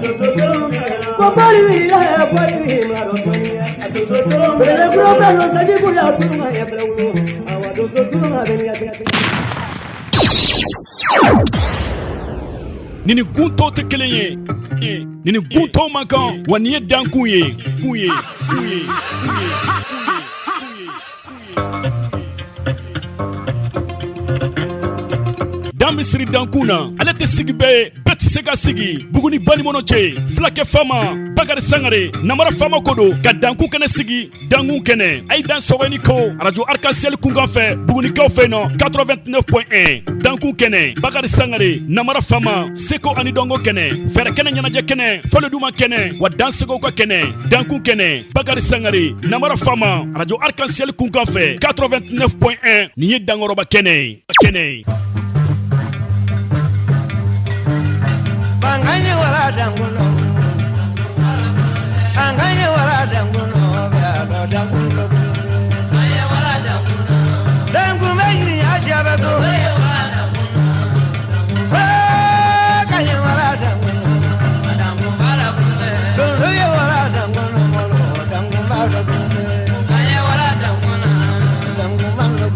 Ko bari wulila bari wulila dɔnniya. Bɛlɛ kura bɛ nɔ saji kura tuma ya bɛlɛ wolo. Awa donso tuma bɛ ya. Ni ni gun tɔw tɛ kelen ye, ni ni gun tɔw man kan, wa nin ye dankun ye, kun ye, kun ye, kun ye. Dan bɛ siri dankun na, ale tɛ sigi bɛɛ ye, bɛɛ tɛ se ka sigi. Buguni Banikɔnɔ cɛ, fulakɛ faama Bakari Sangare, namara faama ko don ka dankun kɛnɛ sigi. Dankun kɛnɛ, a ye dan sɔgɔ ni ko arajo Arc-en-Ciel kunkan fɛ, Bugunikaw fɛ nɔ 89.1. Dankun kɛnɛ, Bakari Sangare, namara faama, seko ani dɔnko kɛnɛ, fɛɛrɛ kɛnɛ, ɲɛnajɛ kɛnɛ, fɔli duman kɛnɛ, wa dansegow ka kɛnɛ. Dankun kɛnɛ, Bakari Sangare, namara faama, arajo Arc-en-Ciel kunkan fɛ 89.1. Nin ye dankɔrɔba kɛnɛ ye, kɛnɛ ye. Bangaɲɛ wala dangulo, Bangaɲɛ wala dangulo, dangulo. Dangu bɛ ɲini asiya bɛ to. Kaɲɛ wala dangulo, Donso ye wala dangulo, dangu b'a dɔ dangu b'a dɔ.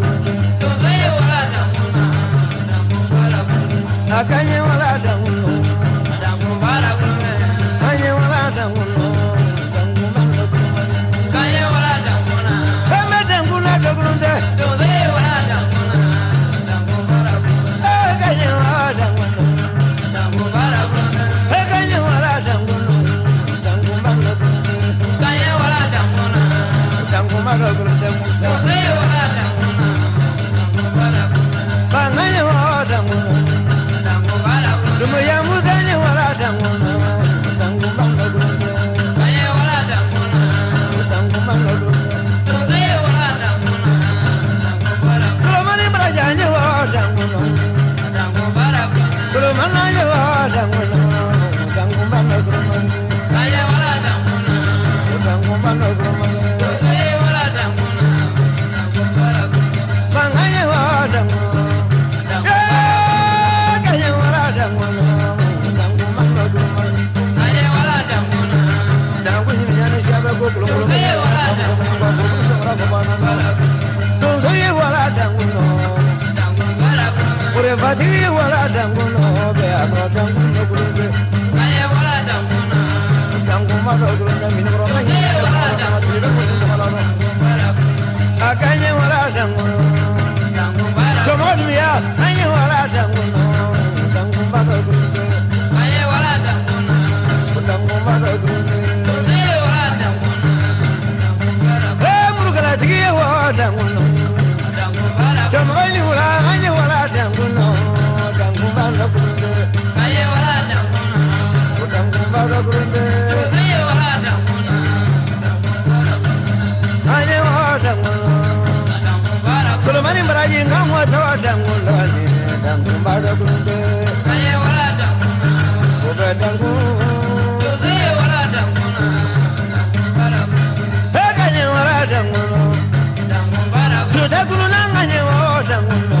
A kaɲɛ wala dangulo, kaɲɛ wala dangulo, dangu b'a dɔ. Fɛn bɛ dangu la dɔgɔnin tɛ. Kaɲɛ wala dangulo, kaɲɛ wala dangulo, dangu b'a dɔ. Dangu b'a dɔ tɛ Musa. Bangaɲɛ wala dangulo, Dumuya Musa ɲɛ wala dangulo, dangu b'a dɔ. Dangu b'a dɔ. Solomani Baraja ɲɛ wala dangulo, Solomani ɲɛ wala dangulo, dangu b'a dɔ. Dangu b'a dɔ. Bangaɲɛ wala dangulo, kaɲɛ wala dangulo, dangu b'a dɔ. Dangu ɲini ɲani siya bɛ ko kolokolo. Donso ye wala dangulo, Orefatigi ye wala dangulo, bɛ a nɔ dangu nɔ kulubɛ. Dangu ma dɔ kulubɛ, minɛkɔrɔ ma ɲɛ tile bɛ ko jama la. A ka ɲɛ wala dangulo, Sɔmɔ dunya an ye wala dangulo, dangu ma dɔ kulubɛ. Dangu ma dɔ kulubɛ. Ee murukalatigi ye wala dangulo, Sɔmɔ ni wula an ye wala dangulo, dangu ma dɔ kulubɛ. Dangu ma dɔ kulubɛ. An ye wala dangulo. Solomani Baraji nka mɔ tawa dangulo ni dangu ma dɔ kulubɛ. O bɛ dangu. E ka ɲɛ wala dangulo. Sotɛ kuluna ka ɲɛ wala dangulo,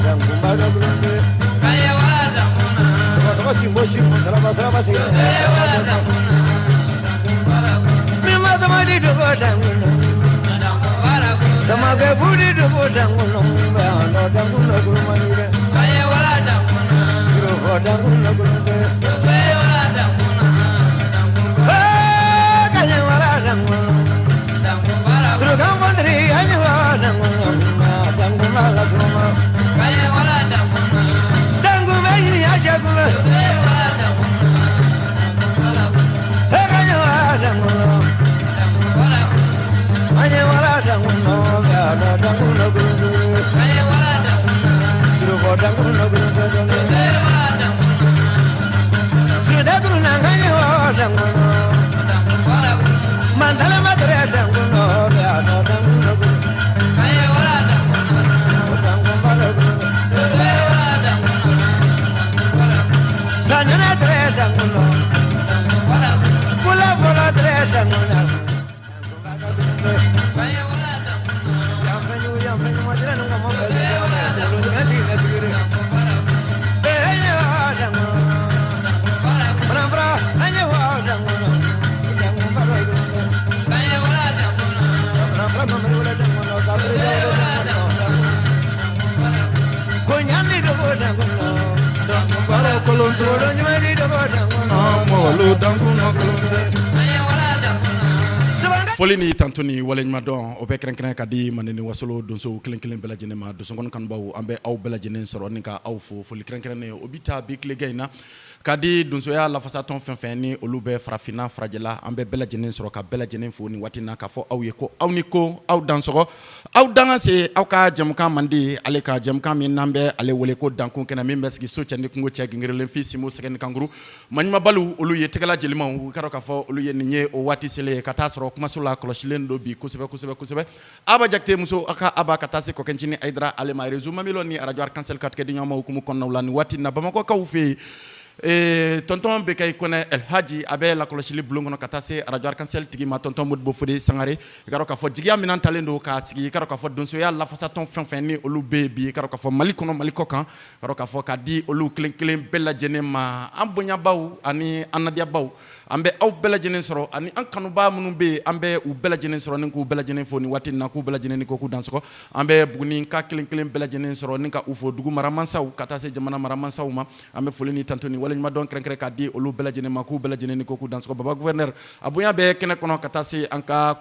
dangu ma dɔ kulubɛ. Tɔgɔ tɔgɔ simbo simbo saraba saraba sigi. Min ma sama di dogo dangulo. Samakɛ budi dogo dangulo, bɛ a nɔ dangulo kulumani dɛ. Yɔrɔ fɔ dangulo kulubɛ. Ee ka ɲɛ wala dangulo. Turukan kɔntiri ka ɲɛ wala dangulo, dangu ma la suma. Dangu bɛ ɲini a sɛ kun bɛ. E ka ɲɛ wala dangulo. An ye wala dangulo, bɛ a nɔ dangulo kulubɛ. Yɔrɔ fɔ dangulo kulubɛ. Sutɛ kuluna ka ɲɛ wala dangulo. Mantala ma tere dangulo, bɛ a nɔ dangulo kulubɛ. Dangu ma dɔ kulubɛ. Sanana tere dangulo. Kula fɔlɔ tere dangulo. Dangu ma dɔ kulubɛ. Yanfɛn jugu yanfɛn ɲuman sira ninnu ka mɔ bɛɛ lajɛlen sigi na sigiri. Ee ye wala dangulo. Faranfara an ye Foli ni tanto ni waleɲumandɔn o bɛ kɛrɛnkɛrɛn ka di Manden ni Wasolo donsow kelen kelen bɛɛ lajɛlen ma. Donsokɔni kanubaw, an bɛ aw bɛɛ lajɛlen sɔrɔ ni ka aw fo. Foli kɛrɛnkɛrɛnnen o bɛ taa bi tilegan in na ka di donsoya lafasatɔn fɛn fɛn ni olu bɛ farafinna farajɛla, an bɛ bɛɛ lajɛlen sɔrɔ ka bɛɛ lajɛlen fo nin waati na, k'a fɔ aw ye ko aw ni ko, aw dansɔgɔ, aw danse aw ka jɛmukan mandi, ale ka jɛmukan min n'an bɛ ale wele ko dankun kɛnɛ, min bɛ sigi so cɛ ni kungo cɛ, gingirilen fi simo sɛgɛ ni kankuru maɲumanbaliw, olu ye tɛgɛla jelimaw, i k'a dɔn k'a fɔ olu ye. Nin ye o waati selen ye ka taa sɔrɔ kumaso la kɔlɔsilen don bi kosɛbɛ kosɛbɛ kosɛbɛ. Aba Jakite muso, aw ka Aba, ka taa se Kɔkɛncinin Ayidara ale ma, réseau Mamelɔn ni arajo Arc-en-Ciel ka tigɛ di ɲɔgɔn ma hukumu kɔnɔnaw la nin waati na Bamakɔkaw fɛ yen. Tonton Bekayi Kɔnɛ El Hadji, a bɛ lakɔlɔsili bulon kɔnɔ, ka taa se arajo Arc-en-Ciel tigi ma, tonton Modibo Fode Sangare. I k'a dɔn k'a fɔ jigiya minɛn talen don k'a sigi, i k'a dɔn k'a fɔ donsoya lafasatɔn fɛn fɛn ni olu bɛ yen bi, i k'a dɔn k'a fɔ Mali kɔnɔ, Mali kɔ kan, k'a dɔn k'a fɔ k'a di olu kelen kelen bɛɛ lajɛlen ma. An bonyabaw ani an nadiyabaw, an bɛ aw bɛɛ lajɛlen sɔrɔ, ani an kanubaa minnu bɛ yen, an bɛ u bɛɛ lajɛlen sɔrɔ ni k'u bɛɛ lajɛlen fo nin waati na, k'u bɛɛ lajɛlen ni ko k'u dansɔgɔ. An bɛ Buguninka kelen kelen bɛɛ lajɛlen sɔrɔ ni ka u fo, dugu maramansaw ka taa se jamana maramansaw ma. An bɛ foli ni tanto ni waleɲumandɔn kɛrɛnkɛrɛn k'a di olu bɛɛ lajɛlen ma, k'u bɛɛ lajɛlen ni ko k'u dansɔgɔ. Baba gouverneur, a bonya bɛ kɛnɛ kɔnɔ, ka taa se an ka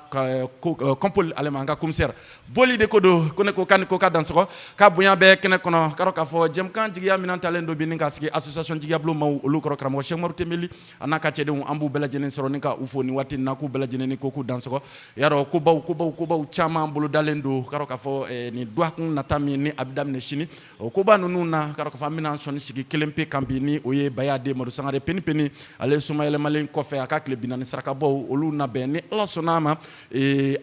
kɔnpoli ale ma, an ka commissaire Boli de ko don, ko ne ko k'a ni ko k'a dansɔgɔ, k'a bonya bɛ kɛnɛ kɔnɔ. K'a dɔn k'a fɔ jɛmukan jigiya minɛn talen don bi ni k'a sigi association jigiyabulon maaw olu kɔrɔ, karamɔgɔ Sɛki Umaru Tenbeli a n'a ka cɛdenw, an b'u bɛɛ lajɛlen sɔrɔ ni ka u fo nin waati in na, k'u bɛɛ lajɛlen ni ko k'u dansɔgɔ. I y'a dɔn, kobaw kobaw kobaw caman bolodalen don. K'a dɔn k'a fɔ nin dɔgɔkun nata min ni a bɛ daminɛ sini, o koba ninnu na, k'a dɔn k'a fɔ an bɛna sɔnni sigi kelen pe kan bi, ni o ye Bayaden Madu Sangare Peni Peni ale somayɛlɛmalen kɔfɛ, a ka tile 40 sarakabɔw olu na bɛn ni Ala sɔnna a ma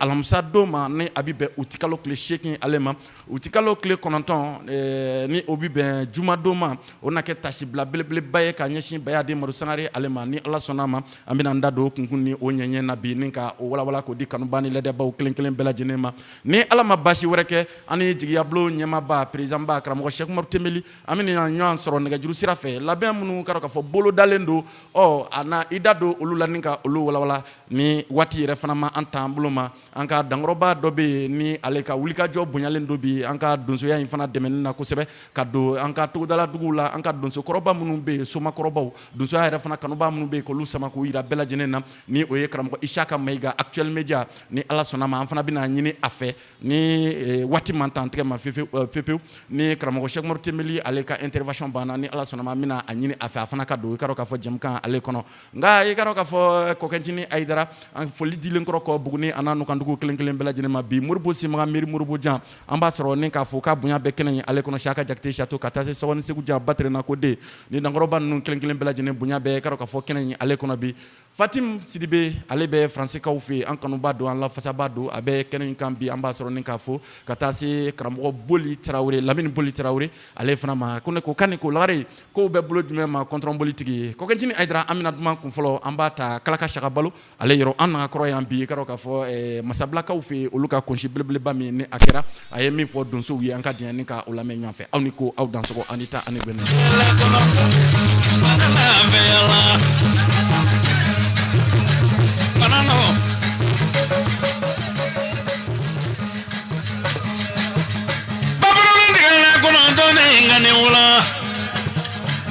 alamisa don ma, ni a bɛ bɛn utikalo tile 8 ale ma. Utikalo tile 9, ni o bɛ bɛn jumadon ma, o na kɛ tasibila belebeleba ye ka ɲɛsin Bayaden Madu Sangare ale ma. Ni Ala sɔnna a ma, an bɛna an da don o kunkun ni o ɲɛɲɛ na bi, ni ka o walawala k'o di kanuba ni lajɛbaw kelen kelen bɛɛ lajɛlen ma. Ni Ala ma baasi wɛrɛ kɛ, an ni jigiyabulon ɲɛmaaba, président ba, karamɔgɔ Sɛki Umaru Tenbeli, an bɛna ɲɔgɔn sɔrɔ nɛgɛjuru sira fɛ. Labɛn minnu k'a dɔn k'a fɔ bolodalen don, ɔ a na i da don olu la ni ka olu walawala. Ni waati yɛrɛ fana ma an t'an bolo ma, an ka dankɔrɔba dɔ bɛ yen ni ale ka wulikajɔ bonyalen don bi an ka donsoya in fana dɛmɛni na kosɛbɛ, ka don an ka togodala duguw la, an ka donsokɔrɔba minnu bɛ yen, somakɔrɔbaw, donsoya yɛrɛ fana kanubaa minnu bɛ yen, k'olu sama k'u yira bɛɛ lajɛlen na, ni o ye karamɔgɔ Isaka Mayiga, Actuel Media. Ni Ala sɔnna ma, an fana bɛna ɲini a fɛ ni waati man tan tigɛ ma pewu, ni karamɔgɔ Sɛki Umaru Tenbeli ale ka intervention banna, ni Ala sɔnna ma, an bɛna a ɲini a fɛ a fana ka don, i k'a dɔn k'a fɔ jɛmukan ale kɔnɔ. Nka i k'a dɔn k'a fɔ Kɔkɛncinin Ayidara, an foli dilen kɔrɔ kɔ Buguni a n'a nukandugu kelen kelen bɛɛ lajɛlen ma bi, Moribo Simaga, Miiri Moribo Jan, an b'a sɔrɔ ni k'a fɔ k'a bonya bɛɛ kɛnɛ in ale kɔnɔ, Siyaka Jakite Sato, ka taa se Sɔgɔni Segu Jan Batrena ko den ni dankɔrɔba ninnu kelen kelen bɛɛ lajɛlen bonya bɛɛ, i k'a dɔn k'a fɔ kɛnɛ in ale kɔnɔ bi. Fatim Sidibe, ale bɛ Faransikaw fɛ yen, an kanuba don, an lafasaba don, a bɛ kɛnɛ in kan bi, an b'a sɔrɔ ni k'a fo, ka taa se karamɔgɔ Boli Tarawele, Lamini Boli Tarawele ale fana ma, ko ne ko kan ko lagare kow bɛ bolo jumɛn ma, kɔntɔnboli tigi ye Kɔkɛncinin Ayidara. An bɛna duman kun fɔlɔ, an b'a ta Kalaka Saka Balo ale yɔrɔ, an nana kɔrɔ yan bi. I k'a dɔn k'a fɔ Masabilakaw fɛ yen, olu ka kɔnsi belebeleba min ni a kɛra, a ye min fɔ donsow ye, an ka diɲɛ ni ka o lamɛn ɲɔgɔn fɛ. Aw ni ko, aw dansɔgɔ, ani ta ani gbɛnɛ.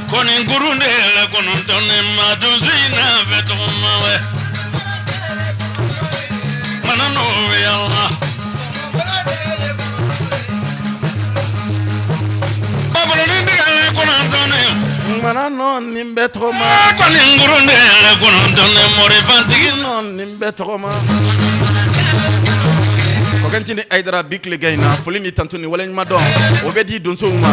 Kɔni de la kɔnɔntɔn ne ma donso in na fɛ tɔgɔma wɛ mana n'o bɛ yala baburuni tigɛla kɔnɔntɔn ne mana nɔ nin bɛɛ tɔgɔma kɔni kurun de la kɔnɔntɔn ne morifatigi nɔ nin bɛɛ tɔgɔma. Kɔkɛncinin Ayidara, bi tilegan in na, foli ni tanto ni waleɲuman dɔn o bɛ di donsow ma.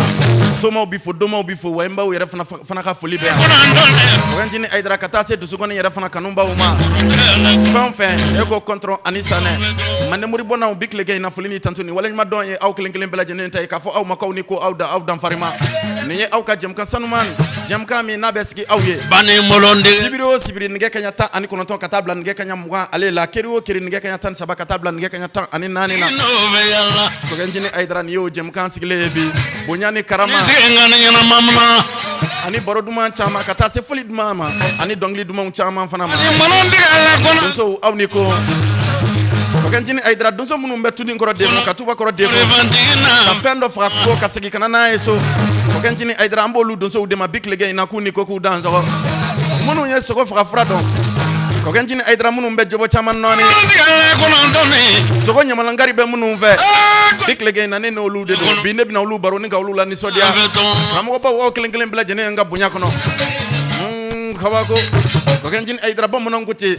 Somaw bi fo, domaw bi fo, wayinbaw yɛrɛ fana ka foli bɛ yan. Kɔkɛncinin Ayidara, ka taa se donsokɔni yɛrɛ fana kanubaw ma, fɛn o fɛn e ko kɔntɔrɔn ani sanɛ, Mande moribɔnnaw, bi tilegan in na, foli ni tanto ni waleɲuman dɔn ye aw kelen kelen bɛɛ lajɛlen ta ye, k'a fɔ aw ma k'aw ni ko, aw da aw danfarima. Nin ye aw ka jɛmukan sanuman, jɛmukan min n'a bɛ sigi aw ye sibiri o sibiri, nɛgɛ kaɲa 19 ka taa bila nɛgɛ kaɲa 20 ale la, kari o kari, nɛgɛ kaɲa 13 ka taa bila nɛgɛ kaɲa 14 na. Kɔkɛncinin Ayidara, nin y'o jɛmukan sigilen ye bi, bonya ni karama ani baro duman caman, ka taa se foli duman ma ani dɔnkili dumanw caman fana ma. Donsow, aw ni ko. Kɔkɛncinin Ayidara, donso minnu bɛ tuni kɔrɔ degun, ka tuba kɔrɔ degun, ka fɛn dɔ faga ko ka segin ka na n'a ye so, Kɔkɛncinin Ayidara, an b'olu donsow de ma bi tilegan in na, k'u ni ko, k'u dansɔgɔ. Minnu ye sogo faga fura dɔn. Kɔkɛncinin Ayidara minnu bɛ jobo caman nɔɔni sogo ɲamalankari bɛ minnu fɛ bi tilegan in na ne n'olu de don bi ne bɛna olu baro ni ka olu lanisɔndiya karamɔgɔbaw aw kelen kelen bɛɛ lajɛlen n ka bonya kɔnɔ kabako Kɔkɛncinin Ayidara bamananw ko ten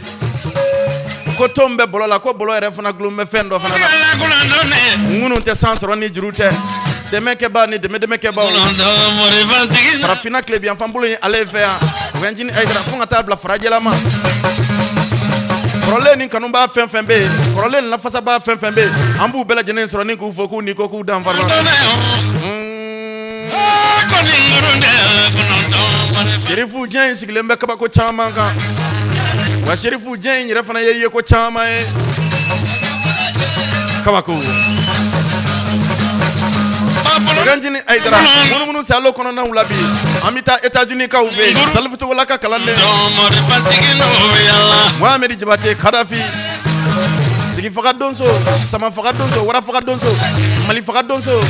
ko ton bɛ bɔlɔ la ko bɔlɔ yɛrɛ fana gulon bɛ fɛn dɔ fana la minnu tɛ san sɔrɔ ni juru tɛ dɛmɛkɛbaa ni dɛmɛdɛmɛkɛbaaw farafinna tilebinyanfan bolo in ale fɛ yan Kɔkɛncinin Ayidara fo ka taa bila farajɛla ma kɔrɔlen ni kanubaa fɛn fɛn bɛ yen kɔrɔlen ni lafasabaa fɛn fɛn bɛ yen an b'u bɛɛ lajɛlen sɔrɔ ni k'u fo k'u ni ko k'u danfara Serifu diɲɛ in sigilen bɛ kabako caman kan wa Serifu diɲɛ in yɛrɛ fana ye yeko caman ye kabako Kɔkɛncinin Ayidara munumunu salo kɔnɔnaw la bi an bɛ taa États-Unis kaw fɛ yen Salifu Togola ka kalanden Mohamɛdi Jabate Kadafi sigifaga donso samafaga donso warafaga donso malifaga donso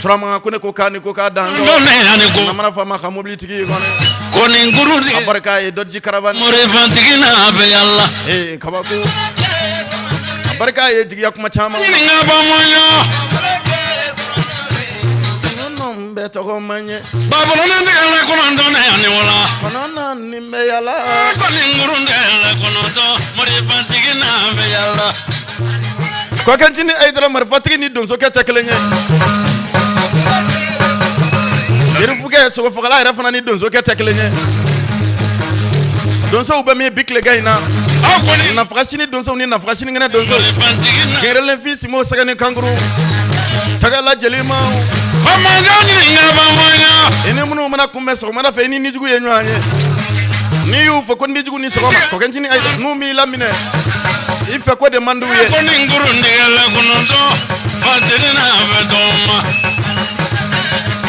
Turamagan ko ne ko k'a ni ko k'a dan namara faama ka mobilitigi ko nin kurun a barika ye Dodge Caravan morifantigi n'a bɛ yala ee kabako a barika ye jigiya kuma caman ɲininka bamanan ninnu bɛɛ tɔgɔ man ɲɛ babolonin tigɛla kɔnɔntɔn ani wala kɔnɔna nin bɛ yala ko nin kurun tigɛla kɔnɔntɔn morifantigi n'a bɛ yala Kɔkɛncinin Ayidara marifatigi ni donsokɛ tɛ kelen ye Serifukɛ sogofagala yɛrɛ fana ni donsokɛ tɛ kelen ye donsow bɛ min bi tilegan in na aw kɔni nafaga sini donsow ni nafaga sinikɛnɛ donsow morifantigi n'a gɛrɛlenfin simo sɛgɛ ni kankuru tagala jelimaw bamanan ɲininka bamanan i ni minnu mana kunbɛn sɔgɔmada fɛ i ni nijugu ye ɲɔgɔn ye n'i y'u fɔ ko nijugu ni sɔgɔma Kɔkɛncinin Ayidara n'u m'i laminɛ i fɛ ko de man d'u ye ko nin kurun tigɛla kɔnɔntɔn fatigi n'a bɛ tɔn ma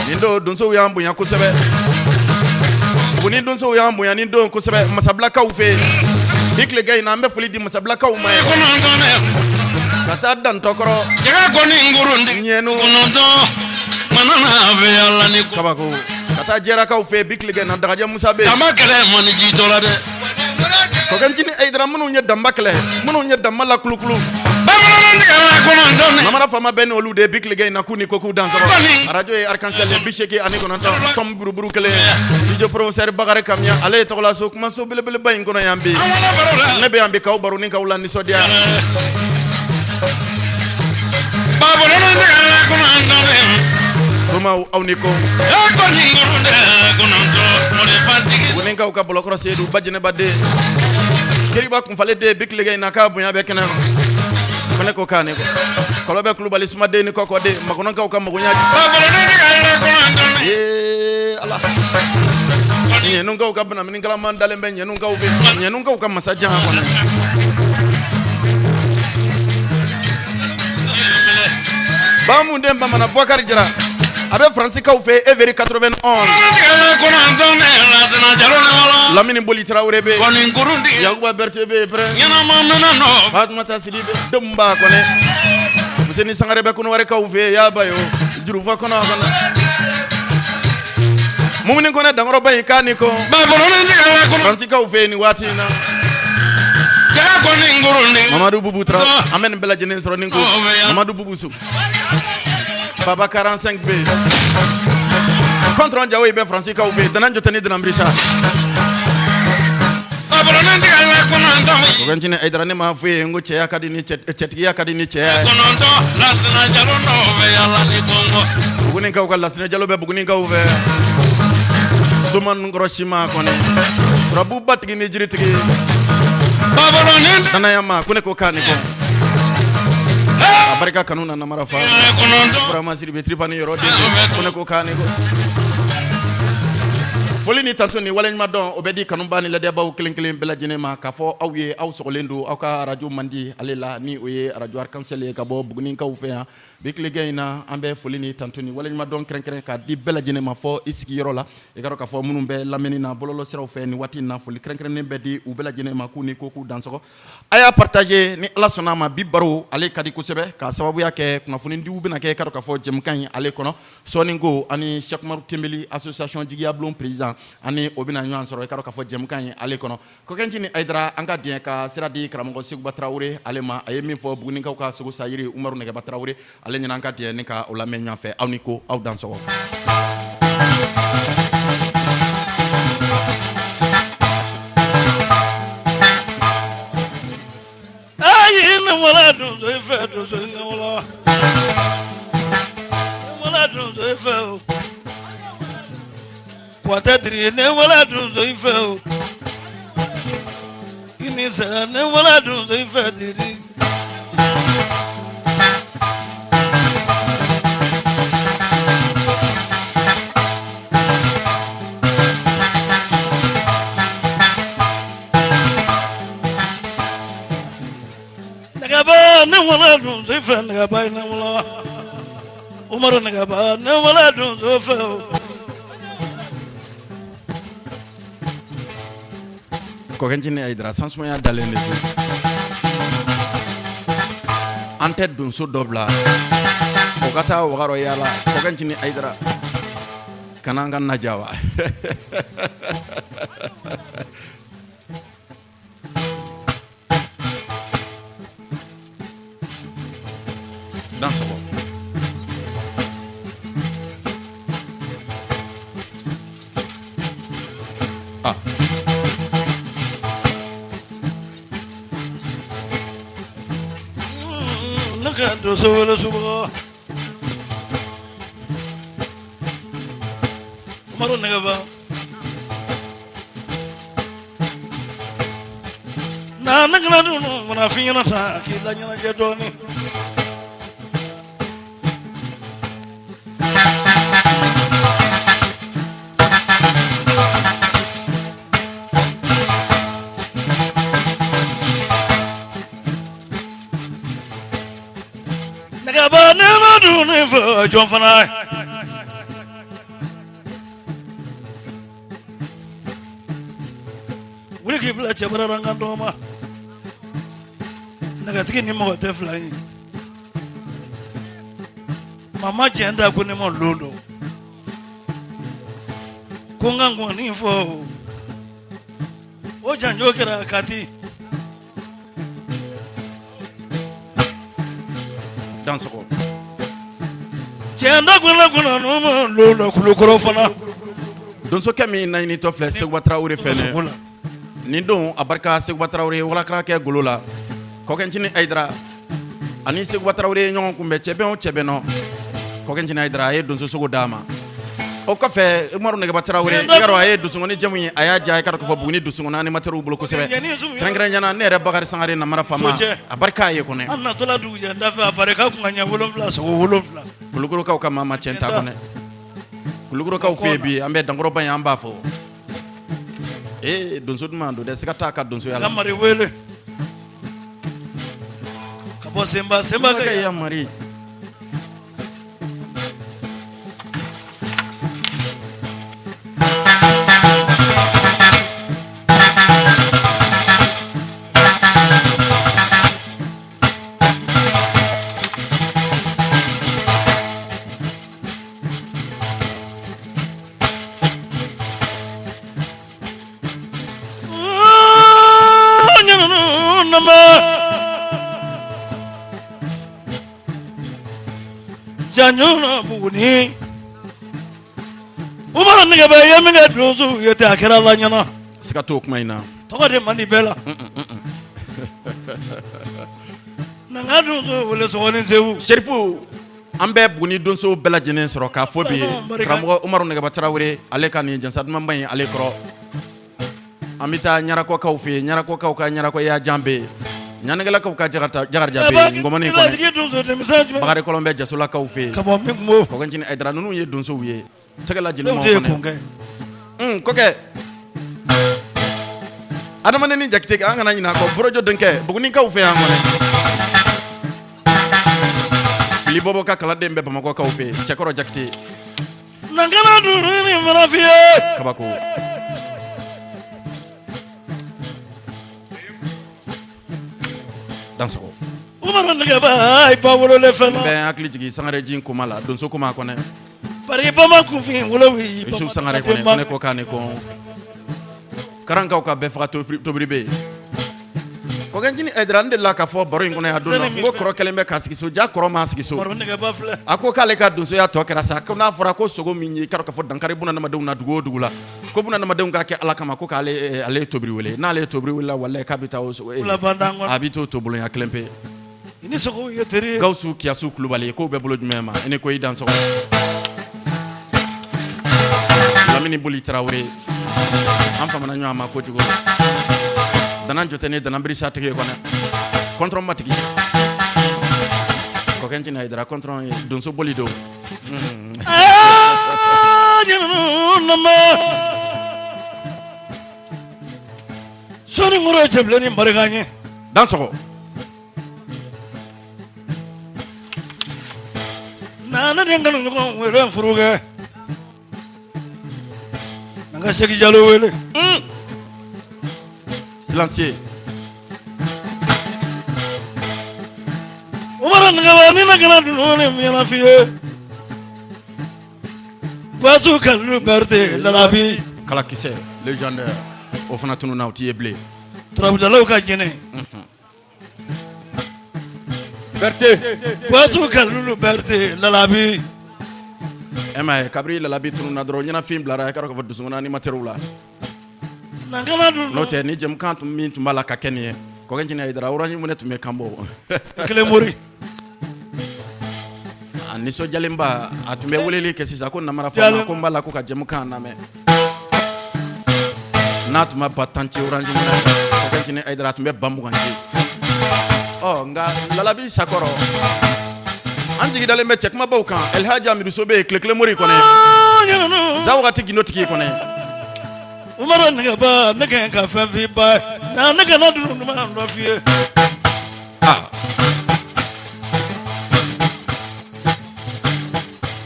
nin don donsow y'an bonya kosɛbɛ Buguni donsow y'an bonya nin don kosɛbɛ masabilakaw fɛ yen bi tilegan in na an bɛ foli di masabilakaw ma ye kɔnɔntɔn dɛ ka taa dantɔkɔrɔ jɛgɛ ko nin kurun ɲɛnu kɔnɔntɔn mana n'a bɛ yala ni ko kabako ka taa jɛrakaw fɛ yen bi tilegan in na dagajɛ musa bɛ yen dama kɛlɛ man ni ji tɔ la dɛ Kɔkɛncinin Ayidara minnu ye danba kɛlɛ minnu ye danba la kulukulu bamanan tigɛla kɔnɔntɔn dɛ namara faama bɛɛ ni olu de ye bi tilegan in na k'u ni ko k'u dan sɔgɔ arajo ye Arc-en-Ciel ye 89 tɔm buruburu kelen studio professeur Bakari Kamiya ale ye tɔgɔlaso kumaso belebeleba in kɔnɔ yan bi an wala baro la ne bɛ yan bi k'aw baro ni k'aw la nisɔndiya babolonin tigɛla kɔnɔntɔn dɛ somaw aw ni ko e ko nin kurun tigɛla kɔnɔntɔn morifatigi Bugunikaw ka bɔlɔkɔrɔ Seyidu ba jɛnɛba den Kiriba kunfalen den bi tilegan in na k'a bonya bɛ kɛnɛ ma ko ne ko k'a ni ko kɔlɔbɛ kulubali sumaden ni kɔkɔ den makɔnɔkaw ka magoɲa babolonin tigɛla kɔnɔntɔn dɛ ee ala ɲɛnukaw ka banamini kalaman dalen bɛ ɲɛnukaw bɛ ɲɛnukaw ka masajan kɔnɔ bamu den bamanan Bɔkari Jara a bɛ Faransikaw fɛ Evry 91 tigɛla kɔnɔntɔn dɛ lasana jalo ne wala Lamini Boli Tarawele bɛ ko nin kurun tigɛ Yakuba Berete bɛ yen pɛrɛ ɲɛnama mɛnɛ nɔ Fatumata Sidibe denw b'a kɔnɛ Fuseni Sangare bɛ Kɔnɔwarikaw fɛ yen yaba yo jurufa kɔnɔ kɔnɔ Mumini Kɔnɛ dankɔrɔba in k'a ni ko babolonin tigɛla kɔnɔ Faransikaw fɛ yen nin waati in na jɛgɛ ko nin kurun tigɛ Mamadu Bubu Tarawele an bɛ nin bɛɛ lajɛlen sɔrɔ ni ko Mamadu Bubu Su Baba 45 bɛ yen Kɔntɔrɔn Jawo bɛ Faransikaw fɛ yen Danan Jotɛ ni Danan Birisa babolonin tigɛla kɔnɔntɔn Kɔkɛncinin Ayidara ne m'a fɔ ye n ko cɛya ka di ni cɛ cɛtigiya ka di ni cɛya ye kɔnɔntɔn lasana jalo nɔ bɛ yala ni kɔngɔ Bugunikaw ka Lasinɛ Jalo bɛ Bugunikaw fɛ soma ninnu kɔrɔ sima kɔni turabu batigi ni jiritigi babolonin danaya ma ko ne ko k'a ni ko a barika kanu na namara fa tigɛla kɔnɔntɔn Burama Sidibe Tripani yɔrɔ den ko ne ko k'a ni ko foli ni tanto ni waleɲuman dɔn o bɛ di kanuba ni ladiyabaw kelen kelen bɛɛ lajɛlen ma k'a fɔ aw ye aw sɔgɔlen don aw ka arajo mandi ale la ni o ye arajo Arc-en-Ciel ye ka bɔ Bugunikaw fɛ yan bi tilegan in na an bɛ foli ni tanto ni waleɲuman dɔn kɛrɛnkɛrɛn k'a di bɛɛ lajɛlen ma fɔ i sigiyɔrɔ la i ka dɔn k'a fɔ minnu bɛ lamɛnni na bɔlɔlɔsiraw fɛ nin waati in na foli kɛrɛnkɛrɛnnen bɛ di u bɛɛ lajɛlen ma k'u ni ko k'u dansɔgɔ a y'a partager ni Ala sɔnna a ma bi baro ale ka di kosɛbɛ k'a sababuya kɛ kunnafonidiw bɛna kɛ i ka dɔn k'a fɔ jɛmukan in ale kɔnɔ sɔɔni ko ani Cheikh Umaru Tenbeli association Jigiyabulon président. sisan ani o bɛna ɲɔgɔn sɔrɔ i k'a dɔn k'a fɔ jɛmukan ye ale kɔnɔ. Kɔkɛncinin Hayidara, an ka diɲɛ ka sira di karamɔgɔ Seguba Tarawele ale ma. A ye min fɔ Bugunikaw ka sogo sayiri Umaru Nɛgɛba Tarawele ale ɲɛna, an ka diɲɛ ni ka o lamɛn ɲɔgɔn fɛ. Aw ni ko, aw dansɔgɔ. Ayi, ne wala donso i fɛ, donso ne wala, ne wala donso i fɛ o. Kɔtɛ diri, ne wala donso i fɛ o. I ni sɛ, ne wala donso i fɛ diri. Nɛgɛba, ne wala donso i fɛ, nɛgɛba, ne wala Umaru Nɛgɛba, ne wala donso fɛ o. Kɔkɛncinin Hayidara, sansumaya dalen de don. An tɛ donso dɔ bila o ka taa wagarɔ yaala. Kɔkɛncinin Hayidara, kana an ka naja wa. Dansɔgɔ. Ah. Ne ka donso wele subaga Umaru Nɛgɛba. Na ne kana dun mana fi ɲɛna sa k'i la ɲɛnajɛ dɔɔnin. Nɛgɛba, ne ma dun fɛ jɔn fana ye. Wuli k'i bila cɛbara la n ka dɔgɔma nɛgɛtigi ni mɔgɔ tɛ fila ye. Mama cɛn ta ko ne ma lon dɔn ko n ka nkɔni fɔ o janjo kɛra Kati. Dansɔgɔ. Cɛn da ko ne kɔnɔ n'o ma lon dɔn Kulukɔrɔ fana. Donsokɛ min naɲinitɔ filɛ Seguba Tarawele fɛ nin don, a barika Seguba Tarawele walakarakɛ golo la. Kɔkɛncinin Hayidara ani Seguba Tarawele ye ɲɔgɔn kunbɛn cɛbɛn o cɛbɛn nɔ. Kɔkɛncinin Hayidara, a ye donso sogo d'a ma. O kɔfɛ, Umaru Nɛgɛba Tarawele, i k'a dɔn a ye donsokɔni jamu ye, a y'a diya i k'a dɔn k'a fɔ Buguni donsokɔni animateurs bolo kosɛbɛ, kɛrɛnkɛrɛnnenya la ne yɛrɛ Bakari Sangare Namara Faama, a barika a ye kɔnɛ. An natɔla dugujɛ da fɛ, a barika kun ka ɲɛ 7 sogo 7. Kulukorokaw ka maa ma cɛn ta kɔnɛ. Kulukorokaw fɛ yen bi, an bɛ dankɔrɔba in, an b'a fɔ ee donso duman don dɛ, siga t'a ka donsoya la. Ka mari wele ka bɔ senba senba kɛ ya mari. Janjo Buguni Umaru Nɛgɛba ye min kɛ donso ye ten, a kɛra la ɲɛna. Siga t'o kuma in na. Tɔgɔ de man di bɛɛ la. Na n ka donso wele sɔgɔni Segu. Serifu, an bɛ Buguni donso bɛɛ lajɛlen sɔrɔ k'a fɔ bi karamɔgɔ Umaru Nɛgɛba Tarawele ale ka nin jansa dumanba in ale kɔrɔ. An bɛ taa Ɲarakɔkaw fɛ yen, Ɲarakɔkaw ka Ɲarakɔya jan bɛ yen, Ɲanikɛlakaw ka Jakarija bɛ yen, Ngɔmɔni kɔnɔ, Bakari Kɔlɔn bɛ Jasolakaw fɛ yen, ka bɔ min kungo. Kɔkɛncinin Hayidara, ninnu ye donsow ye, tɛgɛ la jeli kɔnɛ kɔkɛ adamaden ni Jakite, an kana ɲinɛ a kɔ. Borojo denkɛ, Bugunikaw fɛ yan kɔnɛ. Fili bɔbɔ ka kalanden bɛ Bamakɔkaw fɛ yen, Cɛkɔrɔ Jakite. Na kana dun ni mana f'i ye. Kabako. Dansɔgɔ. Umaru Nɛgɛba, i ba wololen fɛn na. N bɛ n hakili jigin Sangareji koma la, donso koma kɔnɛ. Bari bama kunfin wolo Isu Sangare kɔni ko ne ko k'a ni ko karankaw ka bɛɛ faga tobiri bɛ yen. Kɔkɛ Ncinin Hayidara, n delila k'a fɔ baro in kɔnɔ yan don dɔ, n ko kɔrɔ kɛlen bɛ k'a sigi so, ja kɔrɔ m'a sigi so. A ko k'ale ka donsoya tɔ kɛra sa, ko n'a fɔra ko sogo min ye k'a fɔ dankari bunadamadenw na dugu o dugu la, ko bunadamadenw k'a kɛ Ala kama, ko k'ale ale ye tobiri wele, n'ale ye tobiri wele walahi k'a bɛ taa o sogo, a bɛ t'o tobolonya kelen pe. I ni sogow ye teri ye. Gawusu Kiyasu Kulubali, k'o bɛ bolo jumɛn ma? I ni ko i dansɔgɔ. Lamini Boli Tarawele, an famana ɲɔgɔn ma kojugu. Danan jɔtɛ ni danan birisa tigi ye kɔnɛ. Kɔntɔrɔn matigi. Kɔkɛ Ncinin Hayidara, kɔntɔrɔn ye donso boli don. Sɔni kɔrɔ cɛbilen ni barika ɲɛ. Dansɔgɔ. Na ne den kanu ɲɔgɔn wele furu kɛ an ka Sɛki Jalo wele. Silencieux. Umaru Nɛgɛba ni ne kana dunun ni miɲɛna f'i ye. Basu Kalilu Berete Lalabi. Kalakisɛ légendaire o fana tununna, o tɛ ye bilen. Turabudalaw ka jɛnɛ. Berete. Basu Kalilu Berete Lalabi. E m'a ye, kabiri Lalabi tununna dɔrɔn, ɲɛnafin bilara i k'a dɔn k'a fɔ dusukun animateurw la. N'o tɛ ni jɛmukan tun min tun b'a la ka kɛ nin ye, Kɔkɛ Ncinin Hayidara, Orange Money tun bɛ kan bɔ. Kelen mori. A nisɔndiyalenba, a tun bɛ weleli kɛ sisan ko namara faama, ko n b'a la ko ka jɛmukan lamɛn. N'a tun ma 10 000 ci Orange Money, Kɔkɛ Ncinin Hayidara, a tun bɛ 20 000 ci. Ɔ nka Lalabi sakɔrɔ, an jigi dalen bɛ cɛ kumabaw kan. Elhaji Amidu So bɛ yen, tile kelen mori kɔnɛ, za wagati gindotigi kɔnɛ. Umaru Nɛgɛba, ne ka ka fɛn f'i ba na, ne kana dunun duman dɔ f'i ye. Aa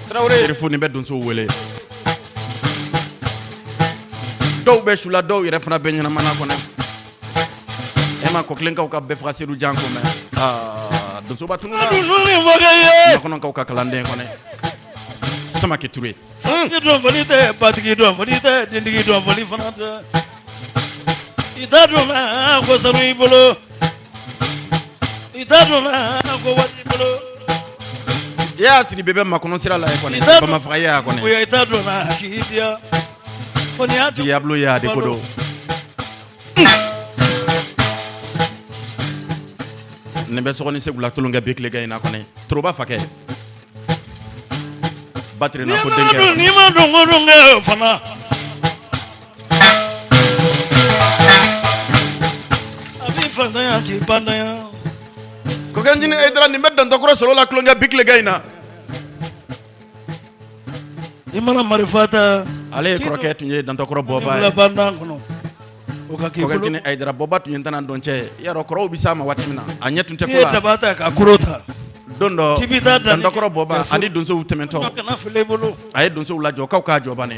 Tarawele. Serifu, nin bɛ donsow wele, dɔw bɛ su la, dɔw yɛrɛ fana bɛ ɲɛnamana kɔnɔ. E ma kɔkilenkaw ka bɛɛ faga Sedu Jan ko mɛn? Aa, donsoba tununna. Makɔnɔkaw ka kalanden kɔnɛ, Samake Ture. Fatigi dɔn fɔli tɛ, batigi dɔn fɔli tɛ, dentigi dɔn fɔli fana tɛ. I t'a dɔn na ko sanu i bolo, i t'a dɔn na ko wari i bolo. I y'a siri bɛɛ bɛ makɔnɔ sira la ye kɔnɛ, bamafaga y'a kɔnɛ. I t'a dɔn na k'i diya fo n'i y'a Diablo y'a de ko don. Nin bɛ sɔgɔni segu la tolonkɛ bi tilegan in na kɔnɛ, Toroba fakɛ. Batiri na ko denkɛ. N'i ma dɔn ko dun kɛ fana. A b'i fantanya k'i bantanya. Kɔkɛ Ncinin Hayidara, nin bɛ Dantɔkɔrɔ solo la tulonkɛ bi tilegan in na. I mana marifa ta. Ale kɔrɔkɛ tun ye Dantɔkɔrɔ bɔba ye. Bandan kɔnɔ. O ka k'i Kɔkɛ bolo. Ncinin Hayidara, bɔba tun ye ntana dɔn cɛ ye. I y'a dɔn kɔrɔw bɛ s'a ma waati min na, a ɲɛ tun tɛ N'i ko ye la. daba ta ka koro ta. Don dɔ, K'i bɛ taa danni kɛ. Dantɔkɔrɔ bɔba ani donsow tɛmɛntɔ, Kana fili i bolo. a ye donsow lajɔ k'aw k'a jɔ bani,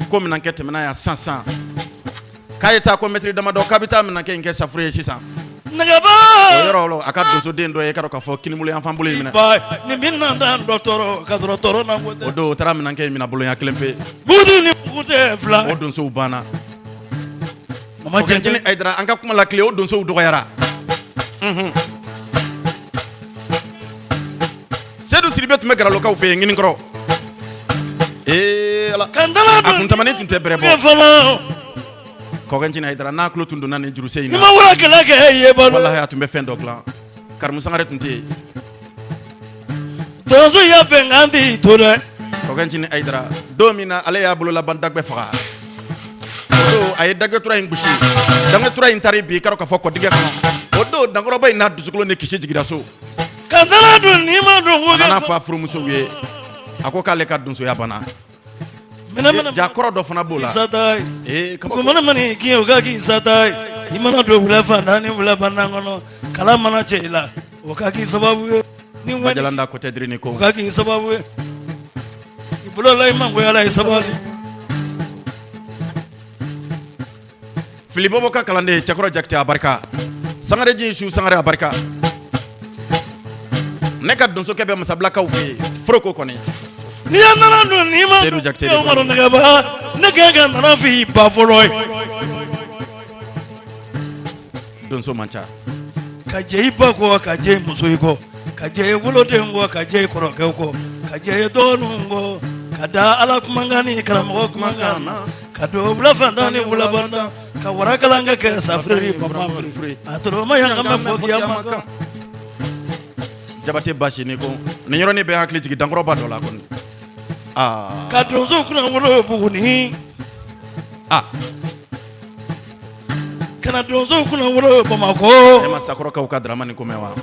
ko minankɛ tɛmɛna yan sisan sisan, k'a ye taa ko mɛtiri damadɔ, k'a bɛ taa minankɛ in kɛ safuru ye sisan. Nɛgɛba. O yɔrɔ la, a ka donsoden dɔ ye k'a dɔn k'a fɔ kinibolo yanfan bolo in minɛ. Ba nin bɛ na dan dɔ tɔɔrɔ ka sɔrɔ tɔɔrɔ na ko tɛ. O don, o taara minankɛ in minɛ bolonya kelen pe. Bugu ni bugu tɛ fila. O donsow banna. Mama. Kɔkɛ Ncinin Hayidara, an ka kuma la tile, o donsow dɔgɔyara. Sedu Sidibe tun bɛ Garalokaw fɛ yen ŋinikɔrɔ. Ee Ala, a kuntamani tun tɛ bɛrɛ bɔ. Fɔlɔ. Kɔkɛ Ncinin Hayidara, n'a tulo tun donna nin juruse in Ni na, ma wura kɛlɛ kɛ e ye balo. Walahi, a tun bɛ fɛn dɔ dilan. Karimu Sangare tun tɛ yen. Donso ya bɛnkan t'i to dɛ. Kɔkɛ Ncinin Hayidara, don min na ale y'a bolo laban dagbɛ faga, o don a ye dagbɛtura in gosi, dagbɛtura in taara bi k'a dɔn k'a fɔ kɔdingɛ kɔnɔ. O don, dankɔrɔba in n'a dusukolo ni kisi jiginra so. Ka dala dun n'i ma don ko A nana fɔ a furumusow ye, a ko k'ale ka donsoya banna. Minɛ minɛ. Ja kɔrɔ dɔ fana b'o la. Sata ye. Ee, kabako. Mana mana i kin o ka k'i sata ye. I mana don wula fan naani wula bandan kɔnɔ, kala mana cɛ i la, o ka k'i sababu ye. Ni wɛni Bajalanda ko tɛ dirini ko. O ka k'i sababu ye. I bolo la i mangoya la i sabali. Fili bɔbɔ ka kalanden Cɛkɔrɔ Jakite, a barika. Sangare ji su Sangare, a barika. Ne ka donsokɛ bɛ Masabilakaw fɛ yen foroko kɔni. N'i ye nana dun n'i ma Seydou Jakite de Umaru Nɛgɛba ne kan ka nana fɔ i ba fɔlɔ ye Donso man ca. Ka jɛ i ba kɔ, ka jɛ i muso i kɔ, ka jɛ i woloden kɔ, ka jɛ i kɔrɔkɛ kɔ, ka jɛ i dɔgɔninw kɔ, ka da Ala kumakan ni karamɔgɔ kumakan na, ka don wula fantan ni wula bantan, ka warakalan ka kɛ safunɛ ni bama a tɔrɔma yan ka mɛn fɔ kiyama kan. Jabate basi ni ko nin yɔrɔnin bɛ hakili jigin dankɔrɔba dɔ la kɔni. Aa Ka donso kunnawolo Buguni. Aa Ka na donso kunnawolo Bamakɔ. E ma Sakɔrɔkaw ka Dramani ko mɛn wa?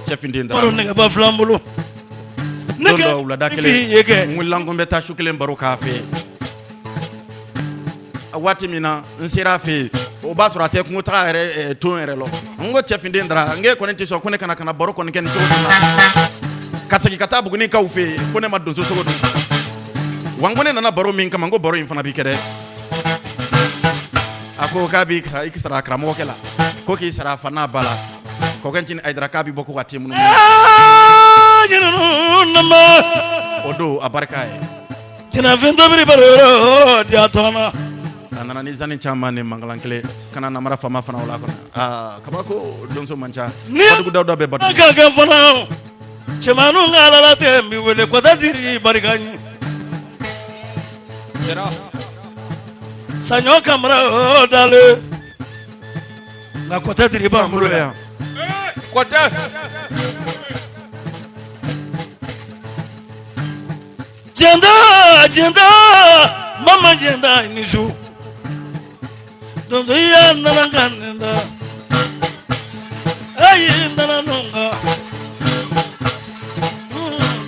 Cɛfinden Umaru Dramani. Nɛgɛba filan bolo. Ne Don dɔ wulada kɛ f'i ye kelen kɛ. n wulila n ko n bɛ taa su kelen baro k'a fɛ yen. Waati min na n sera a fɛ yen, o b'a sɔrɔ a tɛ kungo taga yɛrɛ ton yɛrɛ lɔ. N ko cɛfinden Dra, n k'e kɔni tɛ sɔn ko ne kana ka na baro kɔni kɛ nin cogo in na. Ka segin ka taa Bugunikaw fɛ yen ko ne ma donso sogo dun. Wa n ko ne nana baro min kama, n ko baro in fana b'i kɛ dɛ. A ko k'a b'i i sara karamɔgɔkɛ la, ko k'i sara a fa n'a ba la. Kɔkɛ Ncinin Ayidara k'a b'i bɔ ko ka te munumunu. O don a barika ye. Jɛnɛfɛn tobili baro yɔrɔ di a tɔn A nana ni zani caman ni mankalan kelen ka na namara faama fana o la kɔnɔ. Aa kabako, donso man ca. Ni Badugu Dawuda bɛ Badugu. Ka kɛ fana cɛmanninw ka ala tɛ n b'i wele kɔtɛ diri barika ɲɛ. Saɲɔ Kamara o dalen nka kɔtɛ diri b'an bolo yan. Kɔtɛ. Jɛnda jɛnda mama jɛnda ni su donso ya nana ka nin da ayi nana nunga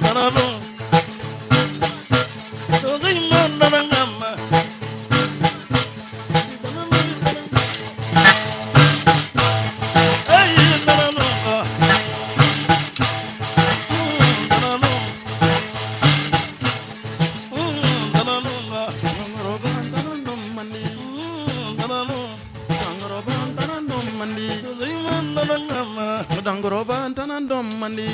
nana nun donso ma nana ka ma ayi nana nunga nana nun nana nunga nana nun Dankɔrɔba dɔn man di.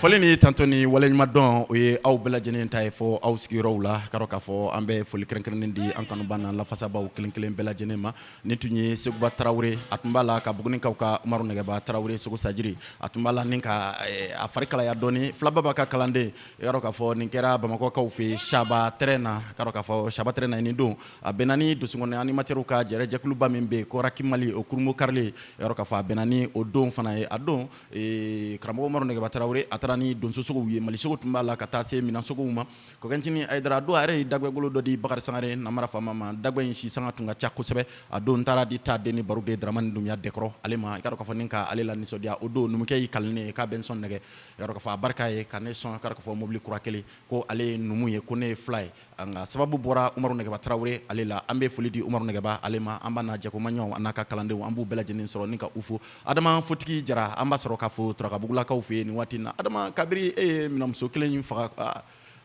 Foli ni tanto ni waleɲuman dɔn, o ye aw bɛɛ lajɛlen ta ye fɔ aw sigiyɔrɔw la. Ka k'a fɔ an bɛ foli kɛrɛnkɛrɛnnen di an kanuba n'an lafasabaw kelen kelen bɛɛ lajɛlen ma. Nin tun ye Seguba Tarawele, a tun b'a la ka Bugunikaw ka Umaru Nɛgɛba Tarawele Sogo Sajiri, a tun b'a la ni ka a fari kalaya dɔɔni Filaba b'a ka kalanden. I y'a dɔn k'a fɔ nin kɛra Bamakɔkaw fɛ Saba terrain na. Ka k'a fɔ Saba terrain na nin don, a bɛnna ni donsokɔni animateurs ka jɛrɛ jɛkuluba min bɛ yen ko Raki Mali, o kurunbon karilen. I y'a dɔn k'a fɔ a bɛnna ni o don fana ye. A don karamɔgɔ Umaru Nɛgɛba Tarawele, a taara ni donsosogow ye, malisogo tun b'a la ka taa se minɛnsogow ma. Kɔkɛncinin Ayidara, a don a yɛrɛ ye dagbɛgolo dɔ di Bakari Sangare namara faama ma. Dagbɛ in si sanga tun ka ca kosɛbɛ. A don n taara di ta den ni baro de Dramani Dunbiya Dɛkɔrɔ ale ma. I ka dɔn k'a fɔ ni ka ale la nisɔndiya, o don numukɛ y'i kali ne ye k'a bɛ n sɔn nɛgɛ. I ka dɔn k'a fɔ a barika ye ka ne sɔn, ka dɔn k'a fɔ mobili kura kelen, ko ale ye numu ye, ko ne ye fila ye. Nka sababu bɔra Umaru Nɛgɛba Tarawele ale la. An bɛ foli di Umaru Nɛgɛba ale ma. An b'a n'a jɛkomaɲɔgɔnw, a n'a ka kalandenw, an b'u bɛɛ lajɛlen sɔrɔ ni ka u fo. Adama Fotigi Jara, an b'a sɔrɔ ka fo Turakabugulakaw fɛ yen nin waati in na. Adama, kabiri e ye minɛmuso kelen in faga,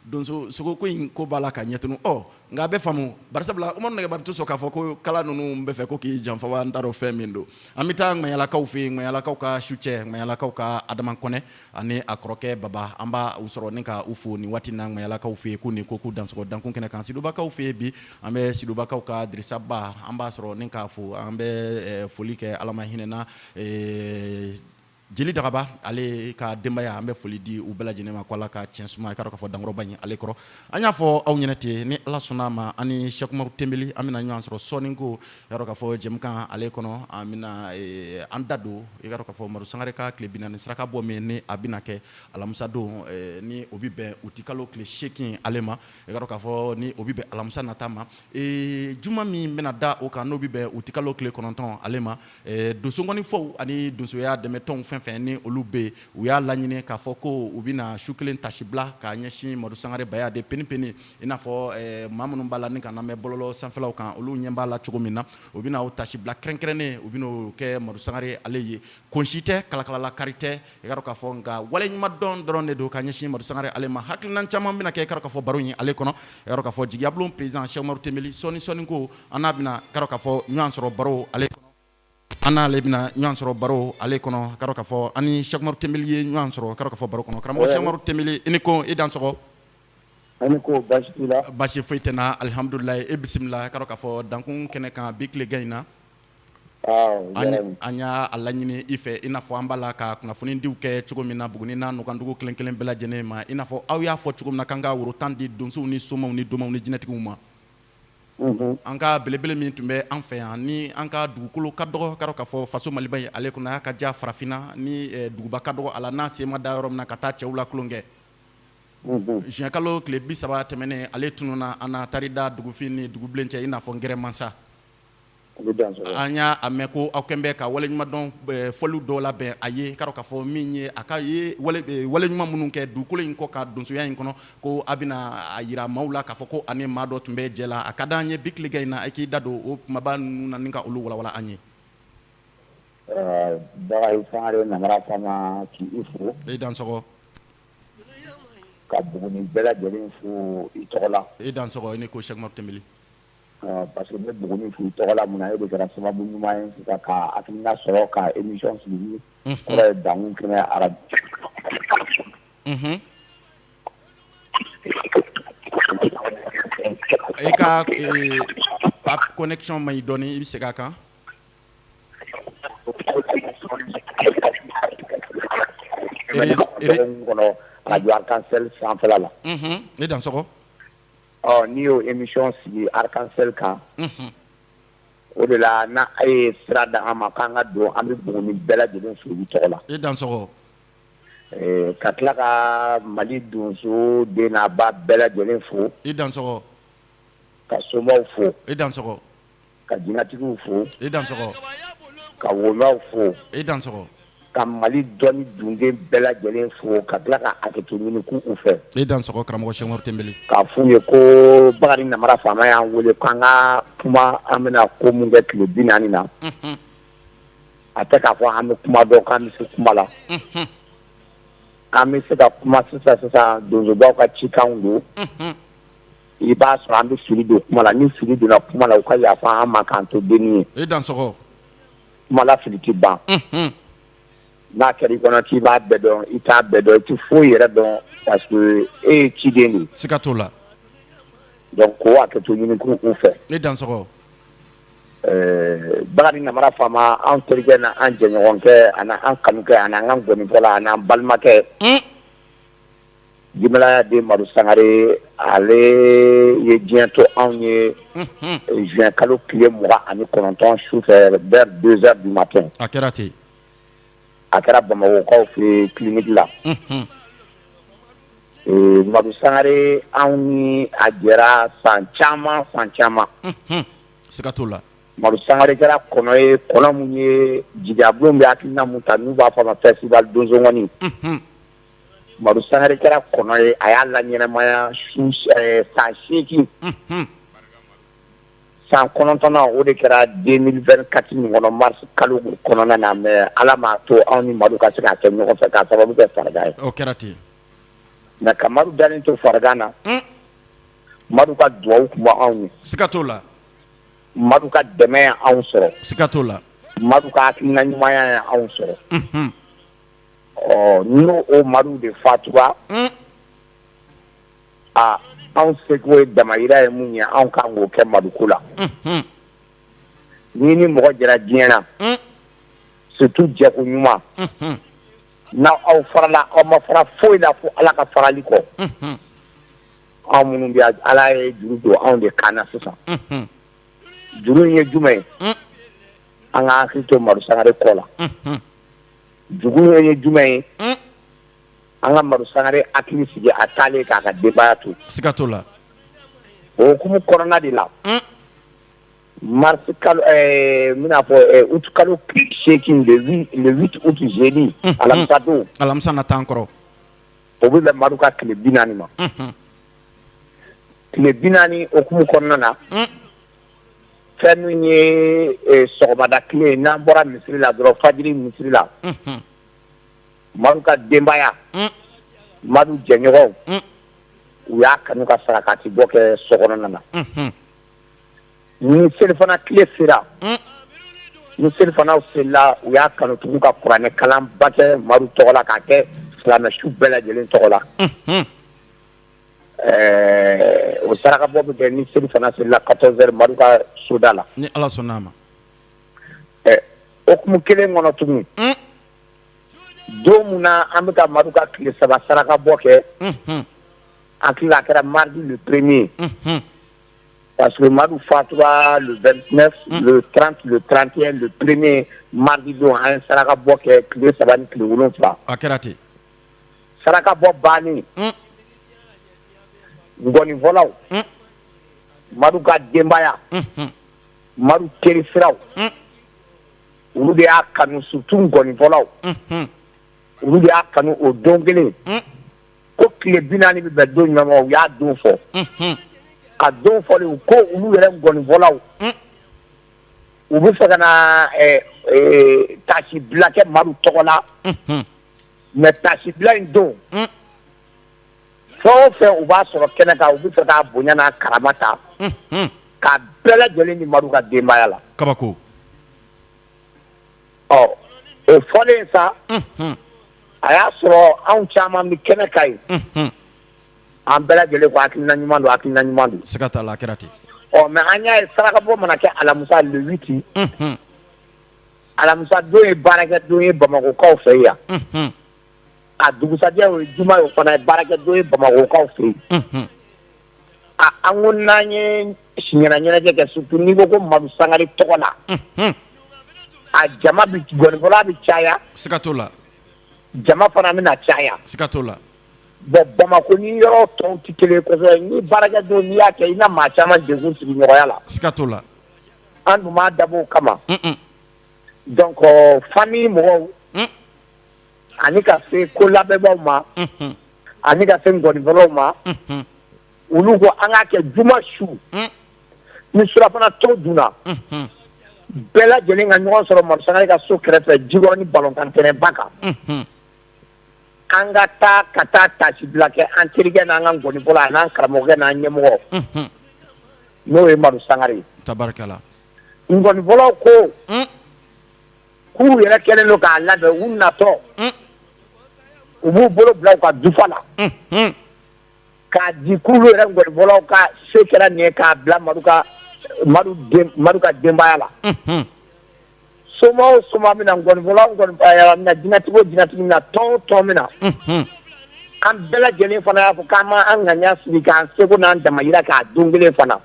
donso sogoko in ko b'a la ka ɲɛtunu. Ɔ nka a bɛ faamu, barisabula Umaru Nɛgɛba bɛ to sɔn k'a fɔ ko kala ninnu bɛ fɛ ko k'i janfa wa, n t'a dɔn fɛn min don. An bɛ taa Ŋmayalakaw fɛ yen, Ŋmayalakaw ka su cɛ, Ŋmayalakaw ka Adama Kɔnɛ ani a kɔrɔkɛ Baba, an b'a u sɔrɔ ni ka u fo nin waati na Ŋmayalakaw fɛ yen, k'u ni ko k'u dansɔgɔ dankun kɛnɛ kan. Sidubakaw fɛ yen bi, an bɛ Sidubakaw ka Dirisa Ba, an b'a sɔrɔ ni k'a fo. An bɛ foli kɛ Ala ma hinɛ na Jeli Dagaba ale ka denbaya. An bɛ foli di u bɛɛ lajɛlen ma, ko Ala ka tiɲɛ suma. I ka dɔn k'a fɔ dankɔrɔba in ale kɔrɔ, an y'a fɔ aw ɲɛna ten, ni Ala sɔnna a ma, an ni Sɛki Umaru Tenbeli, an bɛna ɲɔgɔn sɔrɔ sɔɔni. Ko i ka dɔn k'a fɔ jɛmukan ale kɔnɔ, an bɛna an da don, i ka dɔn k'a fɔ Madu Sangare ka tile 40 saraka bɔ min ni a bɛna kɛ alamisa don, ni o bɛ bɛn utikalo tile 8 ale ma. I ka dɔn k'a fɔ ni o bɛ bɛn alamisa nata ma, juma min bɛna da o kan, n'o bɛ bɛn utikalo tile 9 ale ma, donsokɔnifɔw ani donsoya dɛmɛtɔnw fɛn fɛn ni olu bɛ yen, u y'a laɲini k'a fɔ ko u bɛna su kelen tasibila k'a ɲɛsin Madu Sangare Baya de Peni Peni. I n'a fɔ maa minnu b'a la ni ka lamɛn bɔlɔlɔ sanfɛlaw kan, olu ɲɛ b'a la cogo min na, u bɛna o tasibila kɛrɛnkɛrɛnnen, u bɛna o kɛ Madu Sangare ale ye. Konsi tɛ, kalakalala kari tɛ, i ka dɔn k'a fɔ, nka waleɲuman dɔn dɔrɔn de don ka ɲɛsin Madu Sangare ale ma. Hakilina caman bɛna kɛ, i ka dɔn k'a fɔ baro in ale kɔnɔ. I ka dɔn k'a fɔ jigiyabulon président Sɛki Umaru Tenbeli, sɔɔni sɔɔni ko an n'a bɛna, i ka dɔn k'a fɔ, ɲɔgɔn sɔrɔ baro ale kɔnɔ. An n'ale bɛna ɲɔgɔn sɔrɔ baro ale kɔnɔ. Ka dɔn k'a fɔ an ni Sɛki Umaru Tenbeli ye ɲɔgɔn sɔrɔ, ka dɔn k'a fɔ baro kɔnɔ. Karamɔgɔ Sɛki Umaru Tenbeli, i ni ko, i dansɔgɔ. Ani ko baasi t'i la? Baasi foyi tɛ n na, alihamudulilayi, e bisimila i k'a dɔn k'a fɔ dankun kɛnɛ kan bi tilegan in na. An y'a laɲini i fɛ i n'a fɔ an b'a la ka kunnafonidiw kɛ cogo min na Buguni n'a nɔkandugu kelen kelen bɛɛ lajɛlen ma, i n'a fɔ aw y'a fɔ cogo min na k'an ka woro 10 di donsow ni somaw ni domaw ni jinɛtigiw ma. An ka belebele min tun bɛ an fɛ yan ni an ka dugukolo ka dɔgɔ k'a dɔn k'a fɔ faso Maliba in ale kɔnɔ y'a ka diya farafinna ni duguba ka dɔgɔ a la n'a sen ma da yɔrɔ min na ka taa cɛw la tulonkɛ. Juin kalo tile 30 tɛmɛnen ale tununna an na taar'i da dugufin ni dugubilen cɛ i n'a fɔ ngɛrɛmansa. An y'a mɛn ko aw kɛlen bɛ ka waleɲumandɔn fɔliw dɔw labɛn a ye k'a dɔn k'a fɔ min ye a ka ye wale ɲuman minnu kɛ dugukolo in kɔ kan donsoya in kɔnɔ ko a bɛna a jira maaw la k'a fɔ ko ani maa dɔ tun bɛ jɛ la. A ka d'an ye bi tilegan in na i k'i da don o kumaba ninnu na ni ka olu walawala an ye. Bakari Sangare Namara Fama k'i fo. I dansɔgɔ. Ka Buguni bɛɛ lajɛlen fo i tɔgɔ la. I dansɔgɔ, i ni ko Sɛki Umaru Tɛnbeli. Parce que n bɛ Buguni fo i tɔgɔ la mun na e de kɛra sababu ɲuman ye sisan ka hakilina sɔrɔ ka émission sigi kɔrɔ ye dankun kɛnɛ arajo. E ka connexion man ɲi dɔɔnin, i bɛ segin a kan. Kɔnɔ radio Arc-en-Ciel sanfɛla la. I dansɔgɔ. Ɔ n'i y'o émission sigi Arc-en-Ciel kan, unhun, o de la n'a ye sira di an ma k'an ka don an bɛ Buguni bɛɛ lajɛlen fo i tɔgɔ la, i dansɔgɔ, ka tila ka Mali donso den n'a ba bɛɛ lajɛlen fo, i dansɔgɔ, ka somaw fo, i dansɔgɔ, ka jinɛtigiw fo, i dansɔgɔ, ka womaw fo, i dansɔgɔ, ka Mali dɔnni dunge bɛɛ lajɛlen fo ka tila ka hakɛto ɲini u fɛ, i dansɔgɔ karamɔgɔ Sɛki Umaru Tɛnbeli, k'a f'u ye ko Bakari Namara Faama y'an wele k'an ka kuma an bɛna ko min kɛ tile 40 na, unhun, a tɛ k'a fɔ an bɛ kuma dɔn k'an bɛ se kuma la, unhun, an bɛ se ka kuma sisan sisan donsobaw ka cikanw don, unhun i b'a sɔrɔ an bɛ fili don kuma la ni fili donna kuma la u ka yafa an ma k'an to denni ye, i dansɔgɔ, kuma la fili tɛ ban, unhun, n'a kɛra i kɔnɔ k'i b'a bɛɛ dɔn i t'a bɛɛ dɔn i tɛ foyi yɛrɛ dɔn parce que e ye ciden de ye, siga t'o la, donc k'o hakɛto ɲini u fɛ, i dansɔgɔ, ɛɛ Bakari Namara Faama anw terikɛ n'an jɛɲɔgɔnkɛ ani an kanukɛ ani an ka nkɔnifɔla ani an balimakɛ, un Jimɛlaya den Madu Sangare ale ye diɲɛ to anw ye juin kalo tile 29 su fɛ vers 2 heures du matin a kɛra ten a kɛra Bamakɔkaw fɛ yen clinique la Madu Sangare anw ni a jɛra san caman san caman siga t'o la Madu Sangare kɛra kɔnɔ ye kɔnɔ min ye jigiyabulon bɛ hakilina min ta n'u b'a fɔ a ma festival donsoŋɔni Madu Sangare kɛra kɔnɔ ye a y'a laɲɛnamaya su san 8 san 9nan o de kɛra 2024 nin kɔnɔ mars kalo kɔnɔna na mais Ala m'a to anw ni Madu ka se k'a kɛ ɲɔgɔn fɛ k'a sababu kɛ farigan ye, o kɛra ten, mais ka Madu dalen to farigan na, Madu ka dugawu tun bɛ anw ye, siga t'o la, Madu ka dɛmɛ ye anw sɔrɔ, siga t'o la, Madu ka hakilina ɲumanya ye anw sɔrɔ, unhun Ɔ n'o o Madu de fatura aa anw seko ye damayira ye mun ye anw kan k'o kɛ Madu ko la n'i ni mɔgɔ jɛra diɲɛ na surtout jɛko ɲuman n'aw aw farala aw ma fara foyi la fo Ala ka farali kɔ anw minnu bɛ Ala ye juru don anw de kan na sisan juru in ye jumɛn ye an ka hakili to Madu Sangare kɔ la Juru ye jumɛn ye an ka Madu Sangare hakili sigi a taalen k'a ka denbaya to siga t'o la o hukumu kɔnɔna de la mars kalo n bɛna fɔ août kalo 8 le 8 août jeudi alamisa don alamisa nata kɔrɔ o bɛ bɛn Madu ka tile 40 ma tile 40 hukumu kɔnɔna na fɛn min ye sɔgɔmada tile n'an bɔra misiri la dɔrɔn fajiri misiri la Madu ka denbaya Madu jɛɲɔgɔnw u y'a kanu ka sarakati bɔ kɛ so kɔnɔna na ni selifana tile sera ni selifanaw selila u y'a kanu tugun ka kuranɛ kalanba kɛ Madu tɔgɔ la k'a kɛ silamɛ su bɛɛ lajɛlen tɔgɔ la. O sarakabɔ bɛ kɛ ni selifana selila 14 heures Madu ka soda la. Ni Ala sɔnna a ma. Hukumu kelen kɔnɔ tugun. Don min na an bɛ ka Madu ka tile saba sarakabɔ kɛ. An hakili la a kɛra mardi le premier. Parce que Madu fatura le 29, le 30, le 31, le premier mardi don an ye sarakabɔ kɛ tile saba ni tile wolonwula. A kɛra ten. Sarakabɔ bannen. Ngɔnifɔlaw. Madu ka denbaya. Madu terisiraw. Olu de y'a kanu surtout ngɔnifɔlaw. Olu de y'a kanu o don kelen. Ko tile 40 bɛ bɛn don jumɛn ma, u y'a don fɔ. A don fɔlen, u ko olu yɛrɛ ngɔnifɔlaw, u bɛ fɛ ka na tasibila kɛ Madu tɔgɔ la. Mais tasibila in don, fɛn o fɛn u b'a sɔrɔ kɛnɛ kan, u bɛ fɛ k'a bonya n'a karama ta k'a bɛɛ lajɛlen di Madu ka denbaya la. Kabako. Ɔ, o fɔlen sa, a y'a sɔrɔ anw caman bɛ kɛnɛ kan yen. An bɛɛ lajɛlen ko hakilina ɲuman don, hakilina ɲuman don. Siga t'a la, a kɛra ten. Ɔ, mais an y'a ye sarakabɔ mana kɛ alamisa le 8, alamisa don ye baarakɛ don ye Bamakɔkaw fɛ yan. A dugusajɛ, o ye juma ye, o fana ye baarakɛ don ye Bamakɔkaw fɛ yen. A, an ko n'an ye siɲɛna ɲɛnajɛ kɛ, surtout n'i ko ko Madu Sangare tɔgɔ la, a jama bɛ, gɔnifɔla bɛ caya. Siga t'o la. Jama fana bɛna caya. Siga t'o la. Bon, Bamakɔ ni yɔrɔ tɔw tɛ kelen kosɛbɛ. Ni baarakɛ don, n'i y'a kɛ, i na maa caman degun sigiɲɔgɔnya la. Siga t'o la. An dun b'a dabɔ o kama. Donc famille mɔgɔw, ani ka se ko labɛnbaw ma, ani ka se ngɔnifɔlaw ma, olu ko an k'a kɛ juma su ni surafana to dunna, bɛɛ lajɛlen ka ɲɔgɔn sɔrɔ Madu Sangare ka so kɛrɛfɛ, Jikɔrɔni balontan terrain ba kan. An ka taa ka taa tasibila kɛ an terikɛ n'an ka ngɔnifɔla, n'an karamɔgɔkɛ, n'an ɲɛmɔgɔ, n'o ye Madu Sangare ye. Tabarikala. Ngɔnifɔlaw ko k'u yɛrɛ kɛlen don k'a labɛn, u natɔ, u b'u bolo bila u ka dufa la k'a di k'olu yɛrɛ ngɔnifɔlaw ka se kɛra nin ye k'a bila Madu ka Madu den Madu ka denbaya la. Soma o soma bɛna, ngɔnifɔla o ngɔnifɔla bɛna, jinɛtigi o jinɛtigi bɛna, tɔn o tɔn bɛna, an bɛɛ lajɛlen fana y'a fɔ k'an ma an ŋaniya sigi k'an seko n'an damayira k'a don kelen fana.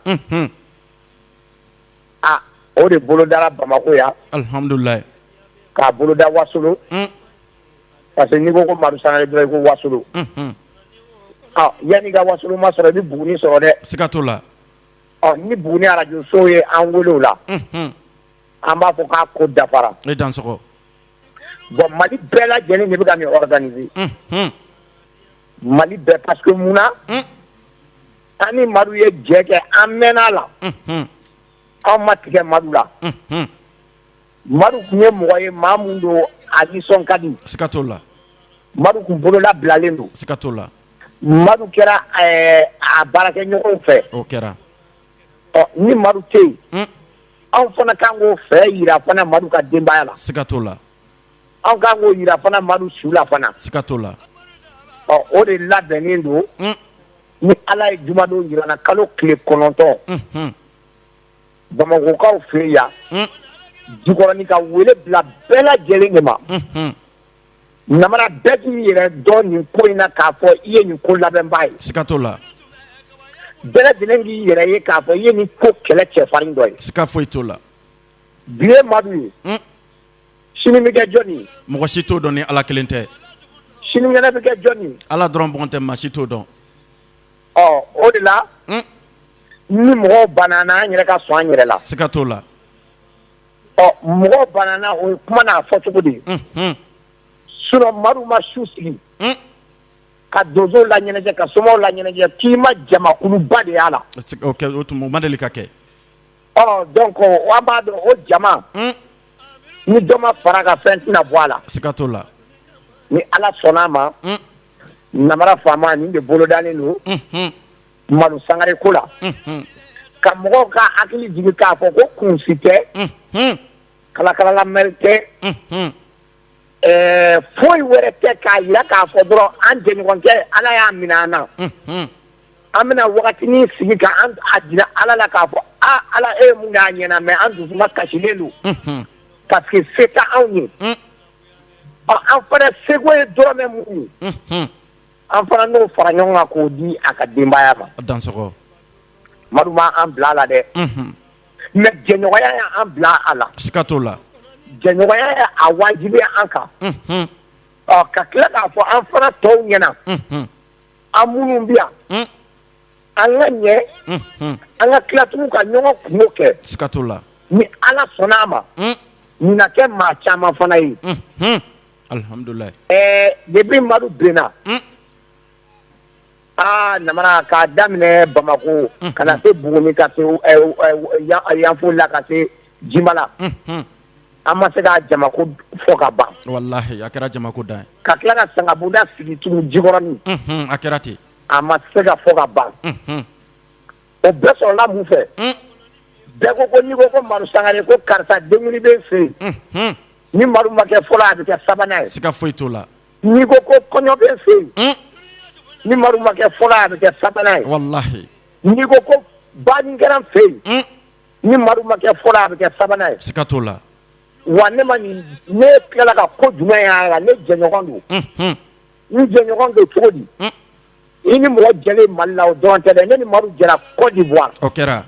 A, o de bolodara Bamakɔ yan. Alihamudulilayi. K'a boloda Wasolo, parce que n'i ko ko Madu Sangare dɔrɔn, i ko Wasolo. Ɔ, yanni ka Wasolo ma sɔrɔ, i bɛ Buguni sɔrɔ dɛ. Siga t'o la. Ɔ, ni Buguni arajoso ye an wele o la, an b'a fɔ k'a ko dafara. E dansɔgɔ. Bon, Mali bɛɛ lajɛlen de bɛ ka nin organiser, Mali bɛɛ, parce que mun na, an ni Madu ye jɛ kɛ, an mɛnna la, anw ma tigɛ Madu la. Madu tun ye mɔgɔ ye, maa mun don, a nisɔn ka di. Siga t'o la. Madu tun bolola bilalen don. Siga t'o la. Madu kɛra a baarakɛɲɔgɔnw fɛ. O kɛra. Ɔ, ni Madu tɛ yen, anw fana kan k'o fɛ yira fana Madu ka denbaya la. Siga t'o la. Anw kan k'o yira fana Madu su la fana. Siga t'o la. Ɔ, o de labɛnnen don. Ni Ala ye jumadon jira na, kalo tile 9, Bamakɔkaw fɛ yan, Jikɔrɔni, ka wele bila bɛɛ lajɛlen de ma. Namara bɛɛ k'i yɛrɛ dɔn nin ko in na k'a fɔ i ye nin ko labɛnbaa ye. Siga t'o la. Bɛɛ lajɛlen k'i yɛrɛ ye k'a fɔ i ye nin ko kɛlɛ cɛfarin dɔ ye. Siga foyi t'o la. Bi ye Madu ye, sini bɛ kɛ jɔnni ye? Mɔgɔ si t'o dɔn ni Ala kelen tɛ. Sinikɛnɛ bɛ kɛ jɔnni ye? Ala dɔrɔn bɔgɔn tɛ, maa si t'o dɔn. Ɔ, o de la, ni mɔgɔw banna, an yɛrɛ ka sɔn an yɛrɛ la. Siga t'o la. Ɔ, mɔgɔw banna, o ye kuma n'a fɔ cogo de ye. Sinon Madu ma su sigi ka donsow la ɲɛnajɛ, ka somaw la ɲɛnajɛ k'i ma jamakuluba de y'a la. O tun ma deli ka kɛ. Ɔ, donc an b'a dɔn o jama, ni dɔ ma fara ka fɛn tɛna bɔ a la. Siga t'o la. Ni Ala sɔnna a ma, namara faama nin de bolodalen don Madu Sangare ko la, ka mɔgɔw ka hakili jigin k'a fɔ ko kunsi tɛ, kalakalala mɛri tɛ, foyi wɛrɛ tɛ, k'a jira k'a fɔ dɔrɔn an jɛɲɔgɔnkɛ, Ala y'a minɛ an na. An bɛna wagatinin sigi ka an a jira Ala la k'a fɔ aa Ala e ye mun kɛ a ɲɛna mais an dusuma kasilen don parce que se tɛ anw ye, ɔ an fana seko ye dɔrɔmɛ mun ye, an fana n'o fara ɲɔgɔn kan k'o di a ka denbaya ma, dansɔgɔ, Madu ma an bila a la dɛ, mais jɛɲɔgɔnya y'an bila a la, siga t'o la, jɛɲɔgɔnya y'a wajibiya an kan, ɔ ka tila k'a fɔ an fana tɔw ɲɛna, an minnu bɛ yan an ka ɲɛ an ka tila tugun ka ɲɔgɔn kunko kɛ, siga t'o la, ni Ala sɔnna a ma nin na kɛ maa caman fana ye, alihamudulilayi, ɛɛ depuis Madu binna aa Namara k'a daminɛ Bamakɔ ka na se Buguni ka se Yanfolila ka se Jimala an ma se ka jamako fɔ ka ban, walahi a kɛra jamako dan ye, ka tila ka sangabuda sigi tugun Jikɔrɔni, a kɛra ten, a ma se ka fɔ ka ban, o bɛɛ sɔrɔla mun fɛ, bɛɛ ko ko n'i ko ko Madu Sangare ko karisa denkundi bɛ n fɛ yen, ni Madu ma kɛ fɔlɔ a bɛ kɛ sabanan ye, siga foyi t'o la, n'i ko ko kɔɲɔ bɛ n fɛ yen, ni Madu ma kɛ fɔlɔ a bɛ kɛ sabanan ye, walahi, n'i ko ko banni kɛra n fɛ yen, ni Madu ma kɛ fɔlɔ a bɛ kɛ sabanan ye, siga t'o la, wa ne ma nin ne tilala ka ko jumɛn y'a la ne jɛɲɔgɔn don, n jɛɲɔgɔn don cogo di, i ni mɔgɔ jɛlen Mali la o dɔrɔn tɛ dɛ, ne ni Madu jɛra Côte d'Ivoire, o kɛra,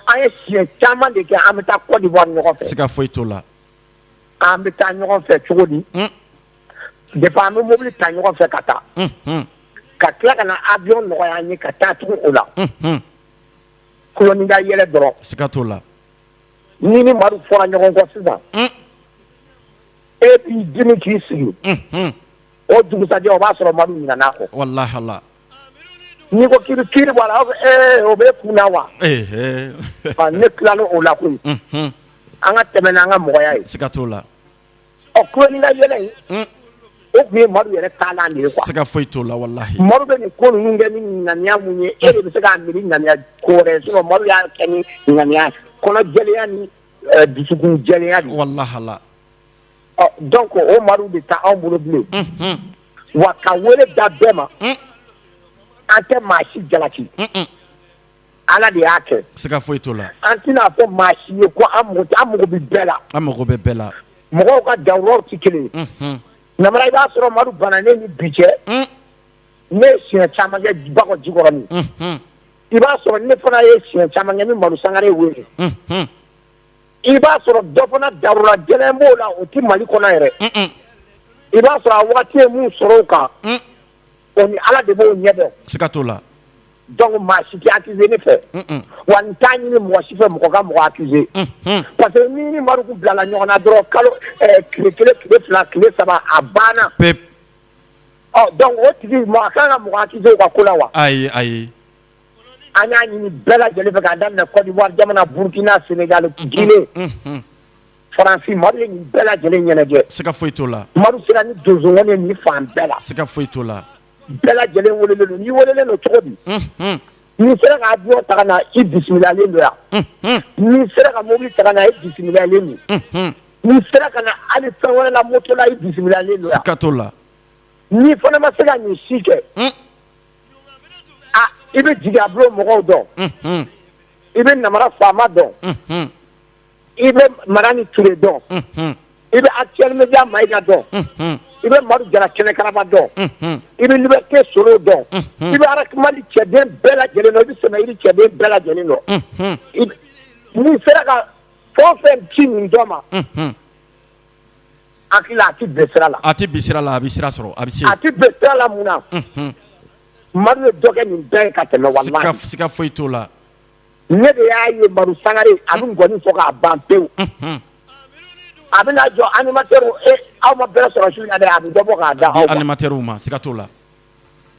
an ye siɲɛ caman de kɛ an bɛ taa Côte d'Ivoire ɲɔgɔn fɛ, siga foyi t'o la, an bɛ taa ɲɔgɔn fɛ cogo di, depuis an bɛ mobili ta ɲɔgɔn fɛ ka taa, ka tila ka na avion nɔgɔya an ye ka taa tugun o la, kulon ka yɛlɛ dɔrɔn, siga t'o la, ni ni Madu fɔra ɲɔgɔn kɔ sisan, e b'i dimi k'i sigi, o dugusajɛ o b'a sɔrɔ Madu ɲinɛna a kɔ, walahi Ala, n'i ko k'i bɛ kiiri bɔ a la, a b'a fɔ ee o b'e kun na wa, ne tilala o la koyi, an ka tɛmɛ n'an ka mɔgɔya ye, siga t'o la, ɔ kulon ka yɛlɛ in, o tun ye Madu yɛrɛ taalan de ye quoi, siga foyi t'o la walahi, Madu bɛ nin ko ninnu kɛ ni ŋaniya mun ye e de bɛ se k'a miiri ŋaniya ko wɛrɛ ye sinon Madu y'a kɛ ni ŋaniya kɔnɔjɛlenya ni dusukun jɛlenya de ye, walahi Ala, ɔ donc o Madu de tɛ anw bolo bilen, wa ka wele da bɛɛ ma, an tɛ maa si jalaki, Ala de y'a kɛ, siga foyi t'o la, an tɛna fɔ maa si ye ko an mago bɛ bɛɛ la, an mago bɛ bɛɛ la, mɔgɔw ka dawuraw tɛ kelen ye, Namara i b'a sɔrɔ Madu bananen ni bi cɛ, ne ye siɲɛ caman kɛ Bakɔ Jikɔrɔni, i b'a sɔrɔ ne fana ye siɲɛ caman kɛ ni Madu Sangare wele, i b'a sɔrɔ dɔ fana dawura gɛlɛn b'o la o tɛ Mali kɔnɔ yɛrɛ, i b'a sɔrɔ a waati ye mun sɔrɔ o kan, o ni Ala de b'o ɲɛdɔn, siga t'o la, donc maa si tɛ accuser ne fɛ, wa n t'a ɲini mɔgɔ si fɛ mɔgɔ ka mɔgɔ accuser, parce que ni ni Madu kun bilala ɲɔgɔn na dɔrɔn kalo tile kelen tile fila tile saba a banna, pep, ɔ donc o tigi mɔgɔ kan ka mɔgɔ accuser o ka ko la wa? Ayi ayi, an y'a ɲini bɛɛ lajɛlen fɛ k'a daminɛ Côte d'Ivoire jamana Burkina Sénégal Guinée Faransi Madu ye nin bɛɛ lajɛlen ɲɛnajɛ, siga foyi t'o la, Madu sera ni donsoŋɔni ye nin fan bɛɛ la, siga foyi t'o la, bɛɛ lajɛlen welelen don, n'i welelen don cogo di, n'i sera ka avion ta ka na i bisimilalen don yan, n'i sera ka mobili ta ka na i bisimilalen don, n'i sera ka na hali fɛn wɛrɛ la moto la i bisimilalen don yan, siga t'o la, n'i fana ma se ka nin si kɛ, a i bɛ jigiyabulon mɔgɔw dɔn, i bɛ Namara faama dɔn, i bɛ Marani Ture dɔn, i bɛ Actuel Media Mayiga dɔn, i bɛ Madu Jara Kɛnɛkaraba dɔn, i bɛ Liberté Soro dɔn, i bɛ Arakimali cɛden bɛɛ lajɛlen dɔn, i bɛ Sɛmɛyiri cɛden bɛɛ lajɛlen dɔn, n'i sera ka fɛn o fɛn ci nin dɔ ma, hakili la a tɛ bin sira la, a tɛ bin sira la, a bɛ sira sɔrɔ, a bɛ se, a tɛ bin sira la mun na, Madu ye dɔ kɛ nin bɛɛ ye ka tɛmɛ walahi, siga foyi t'o la, ne de y'a ye Madu Sangare a bɛ ngɔni fɔ k'a ban pewu, a bɛna jɔ animateur aw ma bɛrɛ sɔrɔ su in na dɛ, a bɛ dɔ bɔ k'a da aw ma, animateur ma, siga t'o la,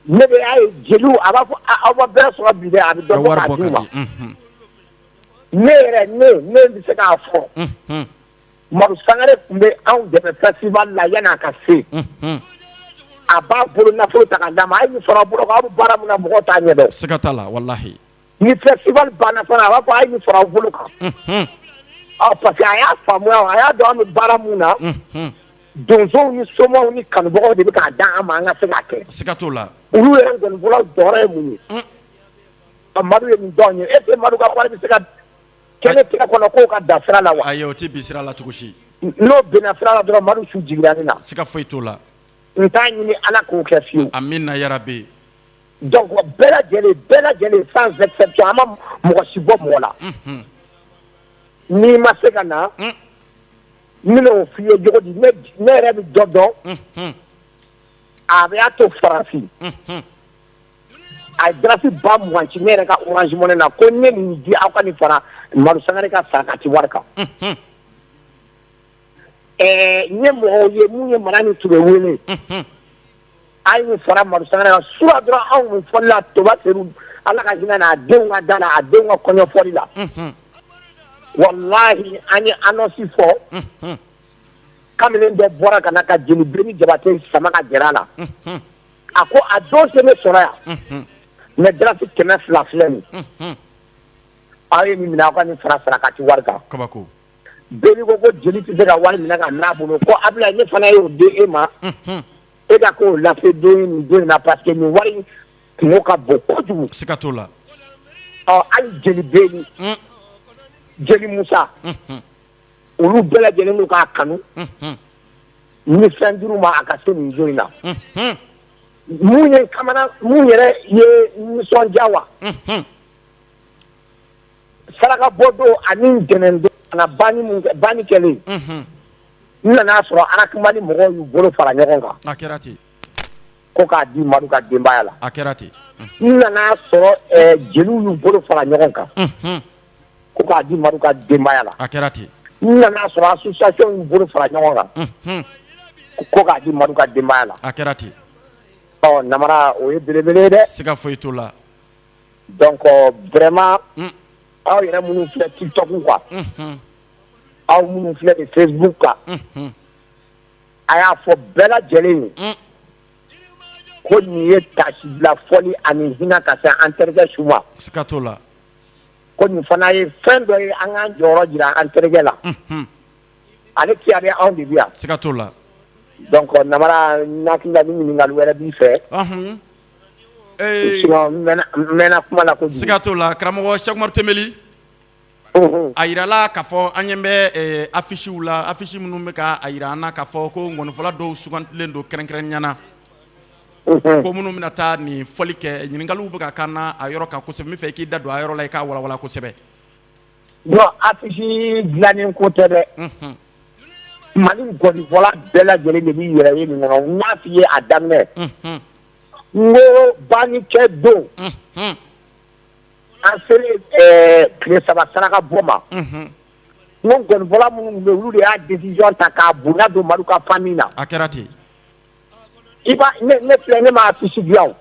ne de y'a ye jeliw a b'a fɔ aw ma bɛrɛ sɔrɔ bi dɛ, a bɛ dɔ bɔ k'a d'u ma, ne yɛrɛ ne bɛ se k'a fɔ Madu Sangare tun bɛ anw dɛmɛ festival la yan'a ka se, a b'a bolo nafolo ta k'a d'a ma, a ye nin fara bolo kan aw bɛ baara min na mɔgɔw t'a ɲɛdɔn, siga t'a la walahi, ni festival banna fana a b'a fɔ a ye nin fara aw bolo kan, ɔ parce que a y'a faamuya a y'a dɔn an bɛ baara mun na, Donsow ni somaw ni kanubagaw de bɛ k'a d'an ma an ka se k'a kɛ. Siga t'o la. Olu yɛrɛ nkɔnifɔlaw jɔyɔrɔ ye mun ye? Madu ye nin dɔn ye, est ce que Madu ka wari bɛ se ka kɛ ne tɛgɛ kɔnɔ k'o ka dan sira la wa? Ayi, o tɛ bin sira la cogo si. N'o binna sira la dɔrɔn, Madu su jiginna ne na. Siga foyi t'o la. N t'a ɲini Ala k'o kɛ fiyewu. Amina yarabi. Donc bɛɛ lajɛlen, bɛɛ lajɛlen, sans exception, an ma mɔgɔ si bɔ mɔgɔ la. N'i ma se ka na, n bɛna o f'i ye cogo di? Ne yɛrɛ bɛ dɔ dɔn, a bɛ y'a to Faransi, a ye dalasi 20 000 ci ne yɛrɛ ka Orange Money na ko n ye nin di aw ka nin fara Madu Sangare ka sarakati wari kan. N ye mɔgɔw ye mun ye Mara ni Ture wele, a ye nin fara Madu Sangare kan sura dɔrɔn. Anw kun fɔli la Toba Seru, Ala ka hinɛ n'a denw ka da la, a denw ka kɔɲɔ fɔli la, walahi, an ye annonce fɔ, kamalen dɔ bɔra ka na ka jeli Beni Jabate sama ka gɛrɛ a la. A ko a don tɛ ne sɔrɔ yan, mais dalasi 200 filɛ nin, aw ye nin minɛ, aw ka nin fara sarakati wari kan. Kabako. Beni ko jeli tɛ se ka wari minɛ ka n'a bolo, ko Abulayi, ne fana y'o di e ma, e ka k'o lase don nin don in na, parce que nin wari kungo ka bon kojugu. Siga t'o la. Ɔ, hali jeli Beni, jeli Musa, olu bɛɛ lajɛlen n'u k'a kanu ni fɛn duuru ma a ka se nin don in na. Mun ye kamana, mun yɛrɛ ye nisɔndiya wa, saraka bɔ don ani ntɛnɛn don ka na banni mun kɛ, banni kɛlen, n nana sɔrɔ Arakimani mɔgɔw y'u bolo fara ɲɔgɔn kan. A kɛra ten. Ko k'a di Madu ka denbaya la. A kɛra ten. N nana sɔrɔ jeliw y'u bolo fara ɲɔgɔn kan ko k'a di Madu ka denbaya la. A kɛra ten. N nana sɔrɔ association y'u bolo fara ɲɔgɔn kan ko k'a di Madu ka denbaya la. A kɛra ten. Ɔ, Namara, o ye belebele ye dɛ. Siga foyi t'o la. Donc vraiment, aw yɛrɛ minnu filɛ TikTok kan, aw minnu filɛ nin Facebook kan, a y'a fɔ bɛɛ lajɛlen ye ko nin ye tasibila fɔli ani hinɛ ka se an terikɛ su ma. Siga t'o la. Ko nin fana ye fɛn dɔ ye, an k'an jɔyɔrɔ jira an terikɛ la. Ale tiyalen, anw de bi yan. Siga t'o la. Donc Namara, n hakili la ni ɲininkali wɛrɛ b'i fɛ, sinon n mɛnna kuma la kojugu. Siga t'o la, karamɔgɔ Cheick Oumar Tembeli. A yirala k'a fɔ an ɲɛ bɛ affiches la, affiche minnu bɛ ka a yira an na k'a fɔ ko ngɔnifɔla dɔw sugantilen don kɛrɛnkɛrɛnnenya na, ko minnu bɛna taa nin fɔli kɛ. Ɲininkaliw bɛ ka k'an na a yɔrɔ kan kosɛbɛ. N bɛ fɛ i k'i da don a yɔrɔ la, i k'a walawala kosɛbɛ. Non, affiche dilannen ko tɛ dɛ. Mali ngɔnifɔla bɛɛ lajɛlen de b'i yɛrɛ ye nin kɔnɔ. N y'a f'i ye a daminɛ, n ko bannikɛ don, an selen tile 3 saraka bɔ ma, n ko ngɔnifɔla minnu bɛ yen, olu de y'a décision ta k'a bonya don Madu ka famille na. A kɛra ten. I b'a ne filɛ, ne ma affiche dilan o.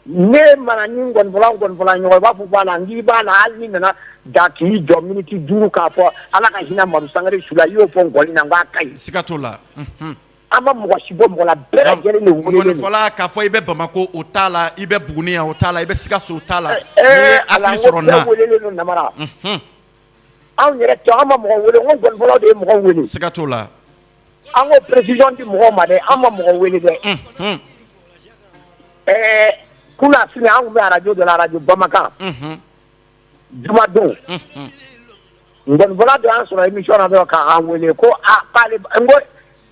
Ne mana ni ngɔnifɔla ngɔnifɔla ɲɔgɔn, i b'a fɔ b'a la, n k'i b'a la. Hali ni nana da k'i jɔ miniti 5 k'a fɔ Ala ka hinɛ Madu Sangare su la, i y'o fɔ ngɔni na, n k'a ka ɲi. Siga t'o la. An ma mɔgɔ si bɔ mɔgɔ la, bɛɛ lajɛlen de welelen don. Ngɔnifɔla, k'a fɔ i bɛ Bamako, o t'a la, i bɛ Buguni yan, o t'a la, i bɛ Sikaso, o t'a la, n'i ye Ala, hakili n ko sɔrɔ n na. Bɛɛ welelen don, Namara. Anw yɛrɛ tɛ, an ma mɔgɔ wele, n ko ngɔnifɔlaw de ye mɔgɔ wele. Siga t'o la. An ko précision di mɔgɔw ma dɛ, an ma mɔgɔ wele dɛ. Kunna sini, an tun bɛ arajo dɔ la, arajo Bamakan, jumadon, ngɔnifɔla dɔ y'an sɔrɔ émission na dɔrɔn k'an wele ko a k'ale, n ko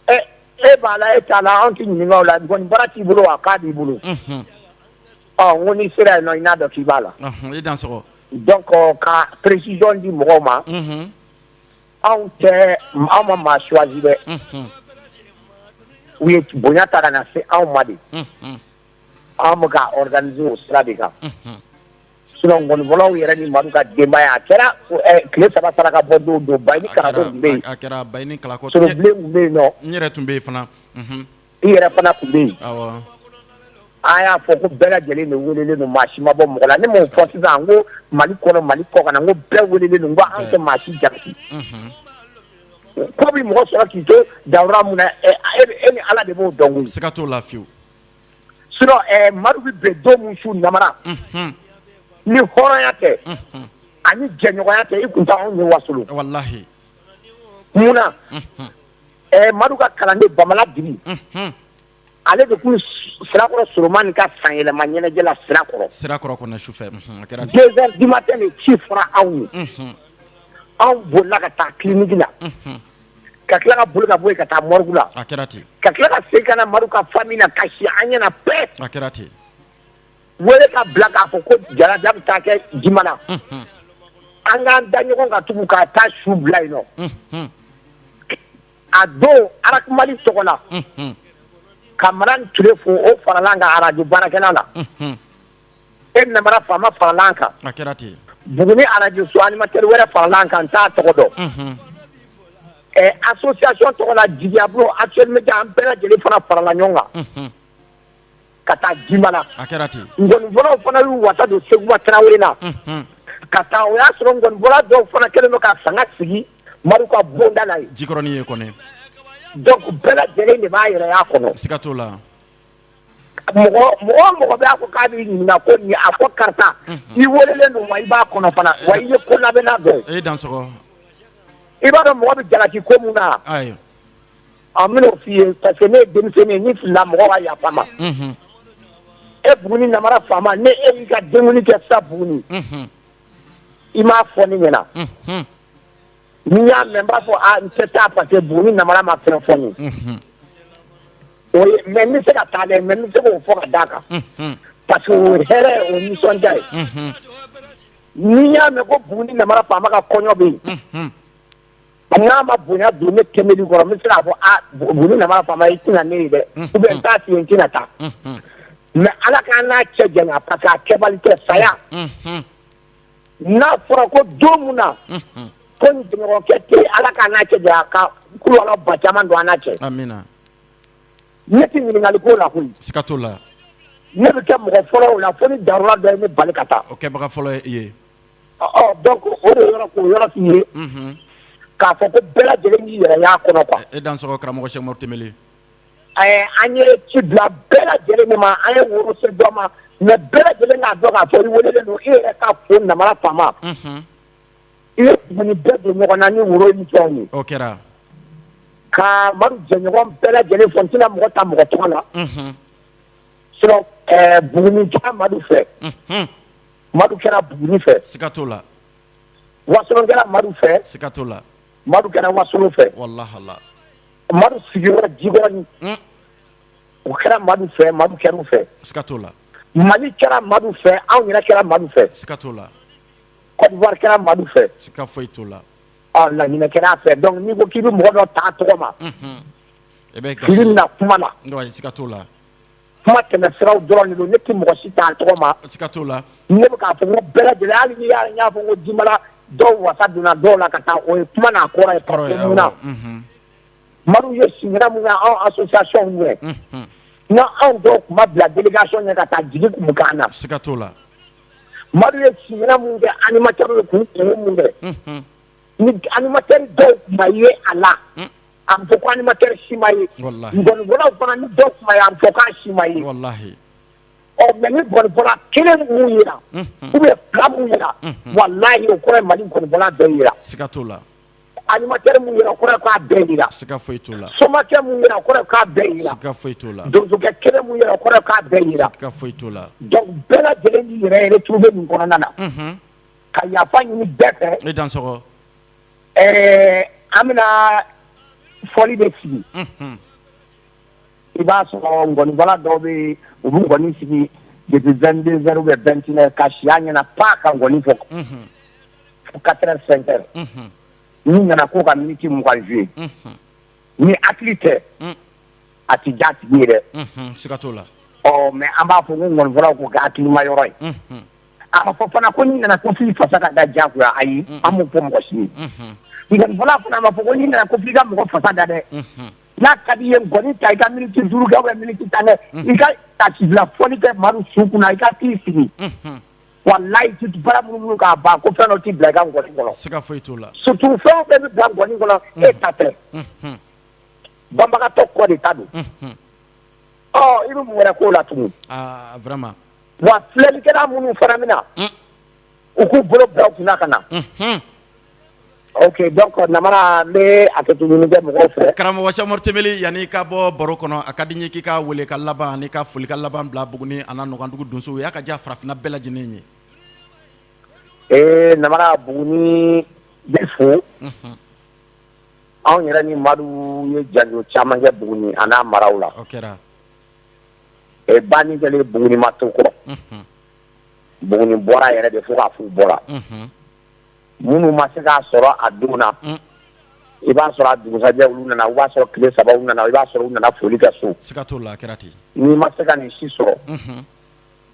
ɛ, e b'a la, e t'a la, anw tɛ ɲininka o la. Ngɔnibara t'i bolo wa? K'a b'i bolo. Ɔ, n ko n'i sera yen nɔ, i n'a dɔn k'i b'a la. I dan sɔgɔ. Donc ka précision di mɔgɔw ma, anw tɛ, anw ma maa choisi dɛ. U ye bonya ta ka na se anw ma de, anw bɛ ka organiser o sira de kan. Sinon ngɔnifɔlaw yɛrɛ ni Madu ka denbaya, a kɛra tile 3 saraka bɔ don don, Bayini Kalako tun bɛ yen. A kɛra Bayini Kalako. Sorobilen tun bɛ yen nɔ. N yɛrɛ tun bɛ yen fana. I yɛrɛ fana tun bɛ yen. Awɔ. An y'a fɔ ko bɛɛ lajɛlen de welelen don, maa si ma bɔ mɔgɔ la. Ne m'o fɔ sisan, n ko Mali kɔnɔ, Mali kɔ kan na, n ko bɛɛ welelen don, n ko an tɛ maa si jalaki. Ko bɛ mɔgɔ sɔrɔ k'i to dawura mun na, e ni Ala de b'o dɔn koyi. Siga t'o la fiyewu. Sinon Madu bɛ bɛn don min su, Namara, ni hɔrɔnya tɛ ani jɛɲɔgɔnya tɛ, i kun t'anw ye Wasolo. Walahi. Munna? Madu ka kalanden Bamala Dibi, ale de tun Sirakɔrɔ Solomani ka sanyɛlɛma ɲɛnajɛ la Sirakɔrɔ. Sirakɔrɔ kɔnɛ sufɛ, a kɛra ten. 2 heures du matin de ci fɔra anw ye. Anw bolila ka taa clinique la. Ka tila ka boli ka bɔ yen ka taa morgue la. A kɛra ten. Ka tila ka segin ka na Madu ka famille na ka si an ɲɛna pɛ. A kɛra ten. Wele ka bila k'a fɔ ko janaja bɛ taa kɛ Jimana. An k'an da ɲɔgɔn kan tugun ka taa su bila yen nɔ. A don ARAC Mali tɔgɔ la. Ka Mara ni Ture fo, o farala an kan arajo baarakɛla la. E Namara faama farala an kan. A kɛra ten. Buguni arajo so animateur wɛrɛ farala an kan, n t'a tɔgɔ dɔn. Association tɔgɔ la Jigiya Bulon Actuel Media, an bɛɛ lajɛlen fana farala ɲɔgɔn kan. Ka taa Jimana. A kɛra ten. Ngɔnifɔlaw fana y'u wasa don Seguba Tarawele la. Ka taa, o y'a sɔrɔ ngɔnifɔla dɔw fana kɛlen don ka fanga sigi Madu ka bonda la yen. Jikɔrɔni ye kɔnɛ. Donc bɛɛ lajɛlen de b'a yɛrɛ y'a kɔnɔ. Siga t'o la. Mɔgɔ mɔgɔ mɔgɔ b'a fɔ k'a b'i ɲininka ko nin, a fɔ karisa, i welelen don wa i b'a kɔnɔ fana wa i ye ko labɛnna dɔ ye. E dansɔgɔ. I b'a dɔn mɔgɔ bɛ jalaki ko mun na. Ayi. An bɛn'o f'i ye parce que ne ye denmisɛnnin ye, ni filila mɔgɔ ka yafa ma. E Buguni Namara faama, ne e y'i ka denkundi kɛ sisan Buguni. I m'a fɔ ne ɲɛna. N'i y'a mɛn, n b'a fɔ a n tɛ taa parce que Buguni Namara ma fɛn fɔ n ye. O ye, mais n bɛ se ka taa dɛ, mais n bɛ se k'o fɔ ka d'a kan. Parce que o ye hɛrɛ ye, o ye nisɔndiya ye. N'i y'a mɛn ko Buguni Namara faama ka kɔɲɔ bɛ yen. N'a ma bonya don ne kɛmɛli kɔrɔ, n bɛ se k'a fɔ a Buguni Namara faama, i tɛna ne ye dɛ, ou bien n t'a f'i ye n tɛna taa. Mais Ala k'an n'a cɛ janya parce que a kɛbali tɛ saya. N'a fɔra ko don min na ko n jɛɲɔgɔnkɛ tɛ yen, Ala k'an n'a cɛ janya ka kuluwala ba caman don an n'a cɛ. Amina. Ne tɛ ɲininkali k'o la koyi. Siga t'o la. Ne bɛ kɛ mɔgɔ fɔlɔ o la fo ni darura dɔ ye ne bali ka taa. O kɛbaga fɔlɔ ye i ye. Ɔ donc o de yɔrɔ k'o yɔrɔ f'i ye. K'a fɔ ko bɛɛ lajɛlen k'i yɛrɛ y'a kɔnɔ quoi. E dansɔgɔ karamɔgɔ Sɛki Umaru Tɛnbeli. An ye ci bila bɛɛ lajɛlen de ma, an ye woro se dɔ ma, mais bɛɛ lajɛlen k'a dɔn k'a fɔ i welelen don, i yɛrɛ ka fo Namara faama. I ye Buguni bɛɛ don ɲɔgɔn na ni woro ni fɛnw ye. O kɛra. Ka Madu jɛɲɔgɔn bɛɛ lajɛlen fo, n tɛna mɔgɔ ta mɔgɔ tɔgɔ la. Sinon Buguni kɛra Madu fɛ. Madu kɛra Buguni fɛ. Siga t'o la. Wasolon kɛra Madu fɛ. Siga t'o la. Madu kɛra Wasolon fɛ. Walahi. Madu sigiyɔrɔ Jikɔrɔni. O kɛra Madu fɛ, Madu kɛra u fɛ. Siga t'o la. Mali kɛra Madu fɛ, anw yɛrɛ kɛra Madu fɛ. Siga t'o la. Côte d'Ivoire kɛra Madu fɛ. Siga foyi t'o la. Ɔ Laginɛ kɛra a fɛ, donc n'i ko k'i bɛ mɔgɔ dɔ ta tɔgɔ ma. E bɛ fili na kuma la. Siga t'o la. Kuma tɛmɛ siraw dɔrɔn de don, ne tɛ mɔgɔ si ta tɔgɔ ma. Siga t'o la. Ne bɛ k'a fɔ ko bɛɛ lajɛlen, hali n'i y'a y'a fɔ ko Jimala dɔw wasa donna dɔw la ka taa, o ye kuma n'a kɔrɔ ye. Kɔrɔ ye. Parce que mun na? Madu ye sigira mun kɛ anw association ɲɛ. Na anw dɔw tun ma bila délégation ɲɛ ka taa jigi kun bɛ k'an na. Siga t'o la. Madu ye sigira mun kɛ animateur ye k'u kungo mun kɛ. Ni animateur dɔw tun ma ye a la. A bɛ fɔ ko animateur si ma ye. Walahi. Ngɔnifɔlaw fana ni dɔw tun ma ye, a bɛ fɔ k'a si ma ye. Walahi. Ɔ mais ni ngɔnifɔla kelen mun yera. Ou bien fila mun yera. Walahi o kɔrɔ ye Mali ngɔnifɔla bɛɛ yera. Siga t'o la. Animateur mun yera, o kɔrɔ ye k'a bɛɛ yera. Siga foyi t'o la. Somakɛ mun yera, o kɔrɔ ye k'a bɛɛ yera. Siga foyi t'o la. Donsokɛ kelen mun yera, o kɔrɔ ye k'a bɛɛ yera. Siga foyi t'o la. Donc bɛɛ lajɛlen k'i yɛrɛ retrouver nin kɔnɔna na. Ka yafa ɲini bɛɛ fɛ. E dansɔgɔ. Ɛɛ an bɛna fɔli de sigi. I b'a sɔrɔ ngɔnifɔla dɔw bɛ yen, u bɛ ngɔni sigi depuis 22 heures ou bien 21 heures ka si a ɲɛna pa ka ngɔni fɔ. Fo 4 heures 5 heures. N'u nana k'u ka minute 20 jouer. Ni hakili tɛ. A tɛ diya a tigi ye dɛ. Siga t'o la. Ɔ mais an b'a fɔ ko ngɔnifɔlaw k'o kɛ hakilima yɔrɔ ye. A ma fɔ fana ko n'i nana ko f'i fasa ka da diyagoya, ayi, an m'o fɔ mɔgɔ si ye. Ngɔnifɔla fana ma fɔ ko n'i nana ko f'i ka mɔgɔ fasa da dɛ. N'a ka di i ye ngɔni ta, i ka minute 5 kɛ ou bien minute 10 kɛ, i ka tasibila fɔli kɛ Madu su kunna, i ka t'i sigi. Walayi i tɛ bara munumunu k'a ban ko fɛn dɔ t'i bila i ka ngɔni kɔnɔ. Siga foyi t'o la. Surtout fɛn o fɛn bɛ bila ngɔni kɔnɔ, e ta tɛ. Banbagatɔ kɔ de ta don. Ɔ i bɛ mun wɛrɛ k'o la tugun? Aa vraiment. Wa filɛlikɛla minnu fana bɛ na, u k'u bolo bila u kunna ka na. Ok, donc Namara, n bɛ hakɛto ɲini kɛ mɔgɔw fɛ. Karamɔgɔ Sɛki Umaru Tɛnbeli, yanni i ka bɔ baro kɔnɔ, a ka di n ye k'i ka wele ka laban n'i ka foli ka laban bila Buguni a n'a nɔgɔndugu donsow ye, a ka diya farafinna bɛɛ lajɛlen ye. Ee Namara, Buguni bɛ fo. Anw yɛrɛ ni Madu ye janjo caman kɛ Buguni a n'a maraw la. O kɛra. Ee banni kɛlen Buguni ma to kɔ. Buguni bɔra yɛrɛ de fo k'a f'u bɔra. Minnu ma se k'a sɔrɔ a don na, i b'a sɔrɔ a dugusajɛ olu nana, i b'a sɔrɔ tile 3 u nana, i b'a sɔrɔ u nana foli kɛ so. Siga t'o la, a kɛra ten. N'i ma se ka nin si sɔrɔ,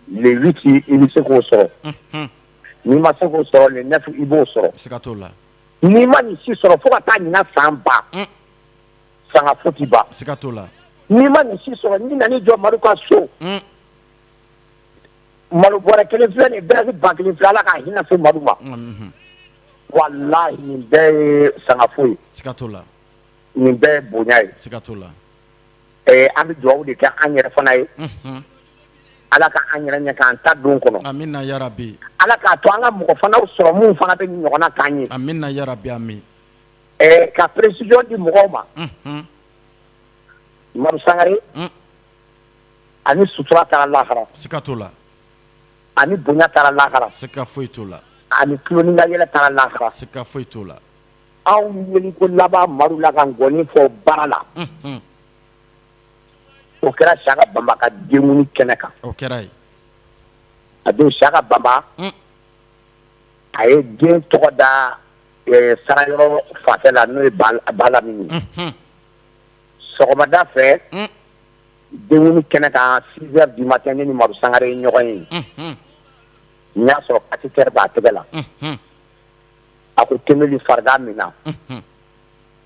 le 8 i bɛ se k'o sɔrɔ, n'i ma se k'o sɔrɔ le 9 i b'o sɔrɔ. Siga t'o la. N'i ma nin si sɔrɔ fo ka taa ɲinan san ban, sanga fo ti ban. Siga t'o la. N'i ma nin si sɔrɔ, n'i nan'i jɔ Madu ka so. Malo bɔrɛ kelen filɛ nin bɛɛ 10,000 filɛ Ala ka hinɛ se Madu ma, walahi nin bɛɛ ye sangafo ye, siga t'o la, nin bɛɛ ye bonya ye, siga t'o la, ɛɛ an bɛ dugawu de kɛ an yɛrɛ fana ye, Ala ka an yɛrɛ ɲɛ k'an ta don kɔnɔ, amina yarabi, Ala k'a to an ka mɔgɔ fana sɔrɔ min fana bɛ nin ɲɔgɔnna k'an ye, amina yarabi ami, ɛɛ ka précision di mɔgɔw ma, Madu Sangare ani sutura taara lahara, siga t'o la, ani bonya taara lahara, siga foyi t'o la, ani tulon ka yɛlɛ taara lahara, siga foyi t'o la. Anw yeliko laban Madu la ka ngɔni fɔ baara la, o kɛra Siyaka Banba ka denkundi kɛnɛ kan, o kɛra yen. A don Siyaka Banba a ye den tɔgɔ da sarayɔrɔ fanfɛ la n'o ye Balamini ye, sɔgɔmada fɛ denkundi kɛnɛ kan 6 heures du matin ne ni Madu Sangare ye ɲɔgɔn ye, n y'a sɔrɔ cathéter b'a tɛgɛ la, a ko Tɛnbeli farigan min na,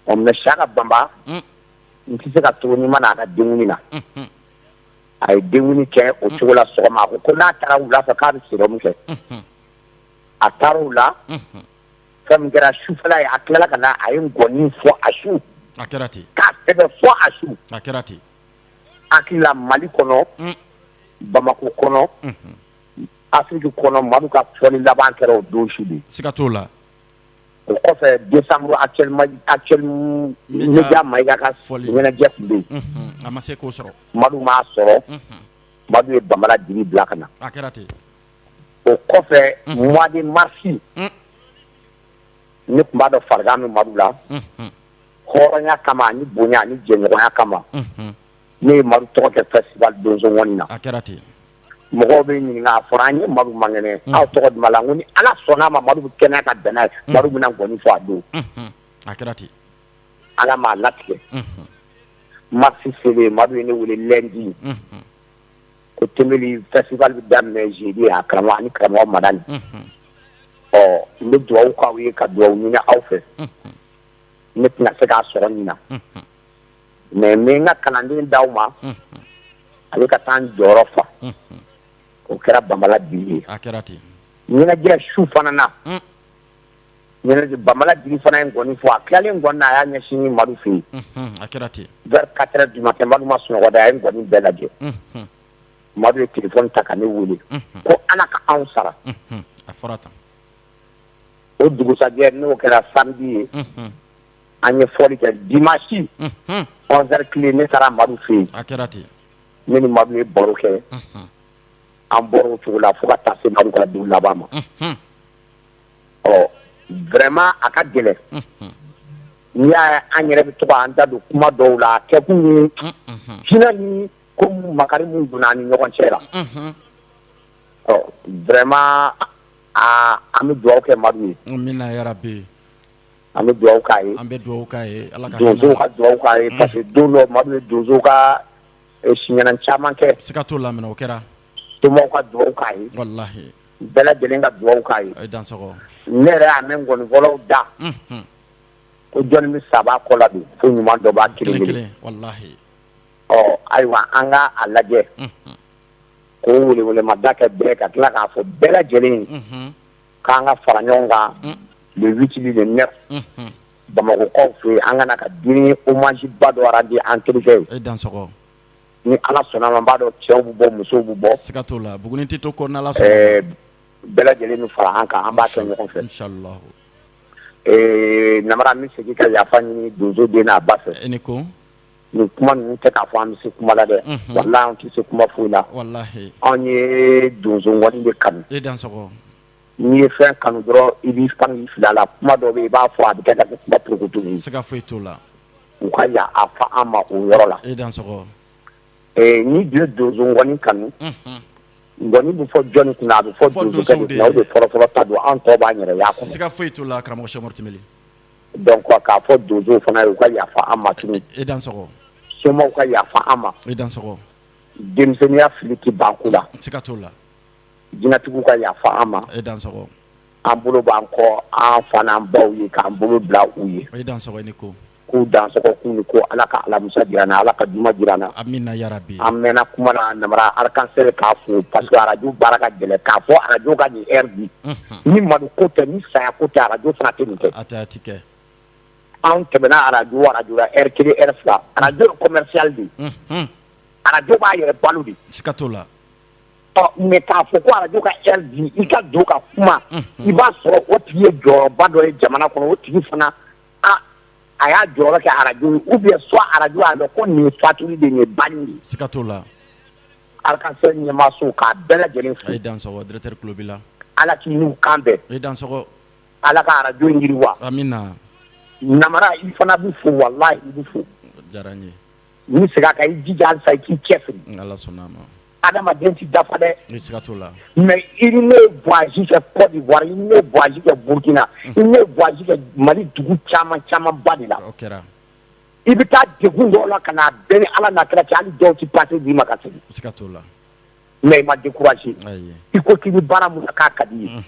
ɔ mais Siyaka Banba n tɛ se ka to ni ma na a ka denkundi na, a ye denkundi kɛ o cogo la sɔgɔma, a ko ko n'a taara wula fɛ k'a bɛ sérum kɛ, a taara o la fɛn min kɛra sufɛla ye a tilala ka na a ye ngɔni fɔ a su, a kɛra ten, k'a sɛbɛ fɔ a su, a kɛra ten. Hakili la Mali kɔnɔ, Bamakɔ kɔnɔ, Afrique kɔnɔ, Madu ka fɔli laban kɛra o don su de. Siga t'o la. O kɔfɛ décembre actuel Media Mayiga ka ɲɛnajɛ tun bɛ yen. A ma se k'o sɔrɔ. Madu m'a sɔrɔ. Madu ye Banbala Jigi bila ka na. A kɛra ten. O kɔfɛ mois de mars ne tun b'a dɔn farigan min Madu la. Hɔrɔnya kama ani bonya ani jɛɲɔgɔnya kama. Ne ye Madu tɔgɔ kɛ festival donso ŋɔni na. A kɛra ten. Mɔgɔw bɛ ɲininka a fɔra an ye Madu man kɛnɛ aw tɔgɔ jumɛn la, n ko ni Ala sɔnna a ma Madu bɛ kɛnɛya ka bɛn n'a ye, Madu bɛna ngɔni fɔ a don. A kɛra ten. Ala m'a latigɛ. Mars selen Madu ye ne wele lundi. Ko Tɛnbeli festival bɛ daminɛ jeudi a karamɔgɔ ani karamɔgɔ Madani. Ɔ n bɛ dugawu k'aw ye ka dugawu ɲini aw fɛ. Ne tɛna se k'a sɔrɔ ɲinan. Mais n bɛ n ka kalanden d'aw ma, ale ka taa n jɔyɔrɔ fa. O kɛra Banbala Jigi ye. A kɛra ten. Ɲɛnajɛ su fana na, ɲɛnajɛ Banbala Jigi fana ye ngɔni fɔ, a tilalen ngɔni na a y'a ɲɛsin Madu fɛ yen. A kɛra ten. Vers 4 heures du matin Madu ma sunɔgɔ dɛ, a ye ngɔni bɛɛ lajɛ. Madu ye téléphone ta ka ne wele. Ko Ala ka anw sara. A fɔra tan. O dugusajɛ n'o kɛra samedi ye. An ye fɔli kɛ dimanche 11 heures tile ne taara Madu fɛ yen. A kɛra ten. Ne ni Madu ye baro kɛ. An bɔra o cogo la fo ka taa se Madu ka don laban ma. Ɔ vraiment a ka gɛlɛn. N'i y'a ye an yɛrɛ bɛ to k'an da don kuma dɔw la, a kɛkun ye hinɛ ni ko makari min donna an ni ɲɔgɔn cɛ la. Ɔ vraiment aa an bɛ dugawu kɛ Madu ye. Amina yarabi. An bɛ dugawu k'a ye. An bɛ dugawu k'a ye. Ala ka donsow ka dugawu k'a ye parce que don dɔ Madu ye donsow ka siɲɛna caman kɛ. Siga t'o la minɛ o kɛra. Somaw ka dugawu k'a ye. Walahi. Bɛɛ lajɛlen ka dugawu k'a ye. A ye dansɔgɔ. Ne yɛrɛ y'a mɛn ngɔnifɔlaw da. Ko jɔnni bɛ saba kɔ la don fo ɲuman dɔ b'a kelen kelen. Walahi. Ɔ ayiwa an ka a lajɛ. K'o welewelemada kɛ bɛɛ ka tila k'a fɔ bɛɛ lajɛlen ye. K'an ka fara ɲɔgɔn kan le 8 le 9 Bamakɔkaw fɛ yen an ka na ka dîner hommage ba dɔ rendre an terikɛ ye. E dansɔgɔ. Ni Ala sɔnna ma n b'a dɔn cɛw bɛ bɔ musow bɛ bɔ. Siga t'o la Buguni tɛ to kɔ n'Ala sɔnna. Bɛɛ lajɛlen bɛ fara an kan an b'a kɛ ɲɔgɔn fɛ. Inchallah. Namara, n bɛ segin ka yafa ɲini donso den n'a ba fɛ. I ni ko. Nin kuma ninnu tɛ k'a fɔ an bɛ se kuma la dɛ, walahi an tɛ se kuma foyi la. Walahi. Anw ye donso ŋɔni de kanu. E dansɔgɔ. N'i ye fɛn kanu dɔrɔn, i b'i fana i fili a la. Kuma dɔw bɛ yen, i b'a fɔ, a bɛ kɛ ka kɛ kuma purukutu ye. Siga foyi t'o la. U ka yafa an ma o yɔrɔ la. E dansɔgɔ. Ni ye donso ŋɔni kanu, ŋɔni bɛ fɔ jɔnni kunna? A bɛ fɔ donsokɛ de kunna. O de fɔlɔ-fɔlɔ ta don, an tɔ b'an yɛrɛ y'a kɔnɔ. Siga foyi t'o la, karamɔgɔ Sɛki Umaru Tɛnbeli. Donc k'a fɔ donsow fana ye, u ka yafa an ma tuguni. E dansɔgɔ. Somaw ka yafa an ma. E dansɔgɔ. Denmisɛnninya fili tɛ ban ko la. Siga t'o la. Jinɛtigiw ka yafa an ma. E dansɔgɔ. An bolo b'an kɔ an fa n'an baw ye, k'an bolo bila u ye. E dansɔgɔ, i ni ko. K'u dansɔgɔ, k'u ni ko. Ala ka alamisa jira an na, Ala ka juma jira an na. Amina yarabi. An mɛnna kuma na. Namara, Arc-en-Ciel k'a fo, parce que arajo baara ka gɛlɛn. K'a fɔ arajo ka nin heure di, ni madu ko tɛ, ni saya ko tɛ, arajo fana tɛ nin kɛ. A tɛ, a ti kɛ. Anw tɛmɛna arajo arajo la, heure 1, heure 2. Arajo ye commercial de ye, arajo b'a yɛrɛ balo de. Siga t'o la. Ɔ, mais k'a fɔ ko arajo ka heure di, i ka don ka kuma, i b'a sɔrɔ o tigi ye jɔyɔrɔba dɔ ye jamana kɔnɔ. O tigi fana a a y'a jɔyɔrɔ kɛ arajo ye, ou bien soit arajo y'a dɔn ko nin ye fatuli de ye, nin ye banni de ye. Siga t'o la. Arc-en-Ciel ɲɛmaaso, k'a bɛɛ lajɛlen fo. E dansɔgɔ, directeur tulo b'i la. Ala k'i n'u kan bɛn. E dansɔgɔ. Ala ka arajo in yiriwa. Amina. Namara, i fana bɛ fo, walahi i bɛ fo. Diyara n ye. Ni segin a kan, i jija halisa, i k'i cɛsiri. Ala sɔnna a ma. Adamaden ti dafa dɛ. Ni siga t'o la. Mais i ni ne ye voyage kɛ Côte d'Ivoire, i ni ne ye voyage kɛ Burkina, i ni ne ye voyage kɛ Mali dugu caman camanba de la. O kɛra. I bɛ taa degun dɔw la ka na bɛɛ ni Ala n'a kira cɛ, hali dɔw ti passe d'i ma ka segin. Siga t'o la. Mais i ma découragé. Ayi. I ko k'i bɛ baara mun na, k'a ka di i ye,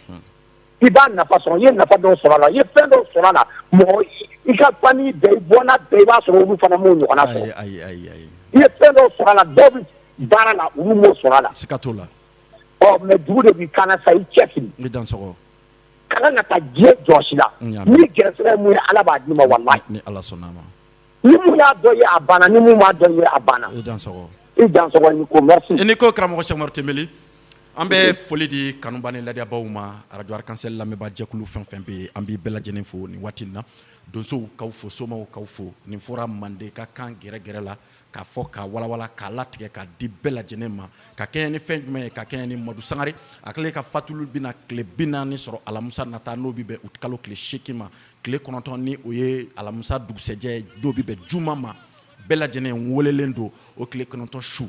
i b'a nafa sɔrɔ. I ye nafa dɔw sɔrɔ a la, i ye fɛn dɔw sɔrɔ a la. Mɔgɔ i ka famille bɛɛ, i bɔnna bɛɛ, i b'a sɔrɔ olu fana m'o ɲɔgɔnna sɔrɔ. Ayi, ayi, ayi, ayi. I ye fɛn dɔw sɔrɔ a la, dɔw bɛ baara la, olu m'o sɔrɔ a la. Siga t'o la. Ɔ, mais dugu de b'i kan na sa, i cɛsiri. I dansɔgɔ. Kana na taa diɲɛ jɔsi la. Ni gɛrɛsɛgɛ ye mun ye, Ala b'a d'i ma, walahi. Ni Ala sɔnna a ma. Ni mun y'a dɔn ye, a banna. Ni mun m'a dɔn ye, a banna. I dansɔgɔ. I dansɔgɔ, i ni ko, merci. I ni ko, karamɔgɔ Sɛki Umaru Tɛnbeli. An bɛ foli di kanuba ni ladiyabaw ma. Arajo Arc-en-Ciel lamɛnbaa jɛkulu fɛn fɛn bɛ yen, an b'i bɛɛ lajɛlen fo nin waati in na. Donsow k'aw fo, somaw k'aw fo. Nin fɔra mande ka kan gɛrɛgɛrɛ la, k'a fɔ, k'a walawala, k'a latigɛ, k'a di bɛɛ lajɛlen ma, ka kɛɲɛ ni fɛn jumɛn ye? Ka kɛɲɛ ni Madu Sangare a kɛlen ka fatuli bɛna tile 40 sɔrɔ alamisa nata, n'o bɛ bɛn kalo tile 8 ma, tile 9, ni o ye alamisa dugusɛjɛ, n'o bɛ bɛn juma ma. Bɛɛ lajɛlen welelen don o tile 9 su.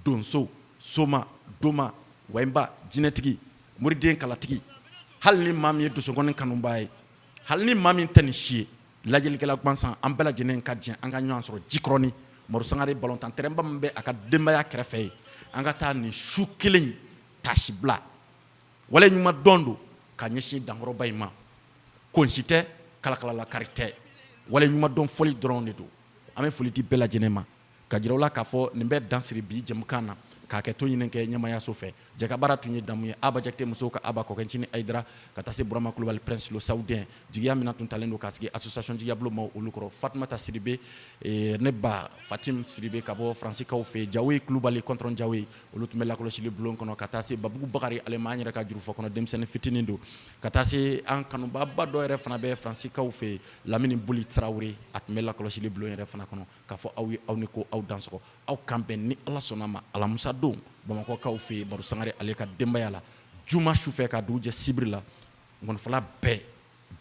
Donso, soma, doma, wayinba, jinɛtigi, moriden, kalatigi, hali ni maa min ye donsokɔni kanubaa ye, hali ni maa min tɛ nin si ye lajɛlikɛla gansan, an bɛɛ lajɛlen ka jɛ an ka ɲɔgɔn sɔrɔ Jikɔrɔni Madu Sangare balontan tɛrɛnba min bɛ a ka denbaya kɛrɛfɛ ye. An ka taa nin su kelen tasi bila wale ɲuman dɔn don ka ɲɛsin dankɔrɔba in ma. Konsi tɛ, kalakalala kari tɛ, wale ɲuman dɔn fɔli dɔrɔn de don. An bɛ foli di bɛɛ lajɛlen ma, ka jira u la k'a fɔ nin bɛ dan siri bi jɛmukan na, k'a kɛ to ɲini kɛ ɲɛmayaso fɛ. Jɛkabaara tun ye damu ye, Aba Jakite musow ka Aba Kɔkɛncini Ayidara, ka taa se Burama Kulubali Prince le Saoudien. Jigiya mina tun talen don k'a sigi association jigiyabolo maaw olu kɔrɔ. Fatumata Sidibe, ne ba Fatim Sidibe ka bɔ Faransikaw fɛ, Jawe Kulubali kɔntɔrɔn Jawe, olu tun bɛ lakɔlɔsili bulon kɔnɔ, ka taa se Babugu Bakari ale ma, an yɛrɛ ka jurufɔ kɔnɔ denmisɛnnin fitinin don, ka taa se an kanubaaba dɔ yɛrɛ fana bɛ Faransikaw fɛ, Lamini Boli Tarawele, a tun bɛ lakɔlɔsili bulon yɛrɛ fana kɔnɔ. K'a fɔ aw ye, aw ni ko, aw dansɔgɔ, aw kan bɛn ni Ala sɔnna ma alamisa don Bamakɔkaw fɛ yen Madu Sangare ale ka denbaya la, juma sufɛ ka dugu jɛ sibiri la. Ngɔnifɔla bɛɛ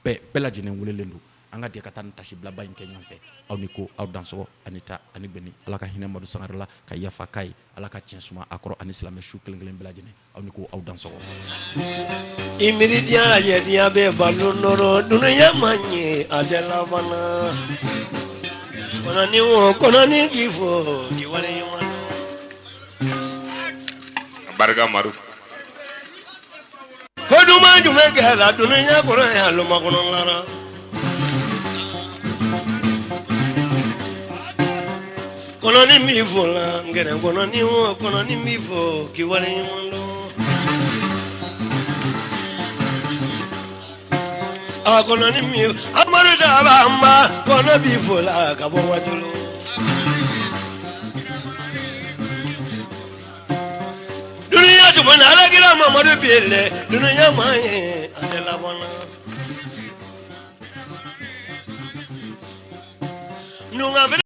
bɛɛ bɛɛ lajɛlen welelen don. An ka jɛ ka taa nin tasibilaba in kɛ ɲɔgɔn fɛ. Aw ni ko, aw dansɔgɔ, ani ta ani gbɛni. Ala ka hinɛ Madu Sangare la, ka yafa k'a ye, Ala ka tiɲɛ suma a kɔrɔ, ani silamɛ su kelen kelen bɛɛ lajɛlen. Aw ni ko, aw dansɔgɔ. I miiri diɲɛ la ɲɛ, diɲɛ bɛ balo nɔrɔ, dunuya ma ɲɛ, a tɛ laban na. Kɔnɔni o kɔnɔni, k'i fo k'i waleɲuman dɔn. Barika Madu. Ko duman jumɛn kɛra dunuya kɔnɔ yan lumakɔnɔ lara? Kɔnɔni min fɔ la ngɛrɛ, kɔnɔni o kɔnɔni min fɔ k'i waleɲuman dɔn. A kɔnɔni min Amadu Daba kɔnɔ b'i fɔ la ka bɔ Wajulu. Dunuya tuma na, Alakira Mamadu bi lɛ, dunuya ma ye, a tɛ laban na. Nunga.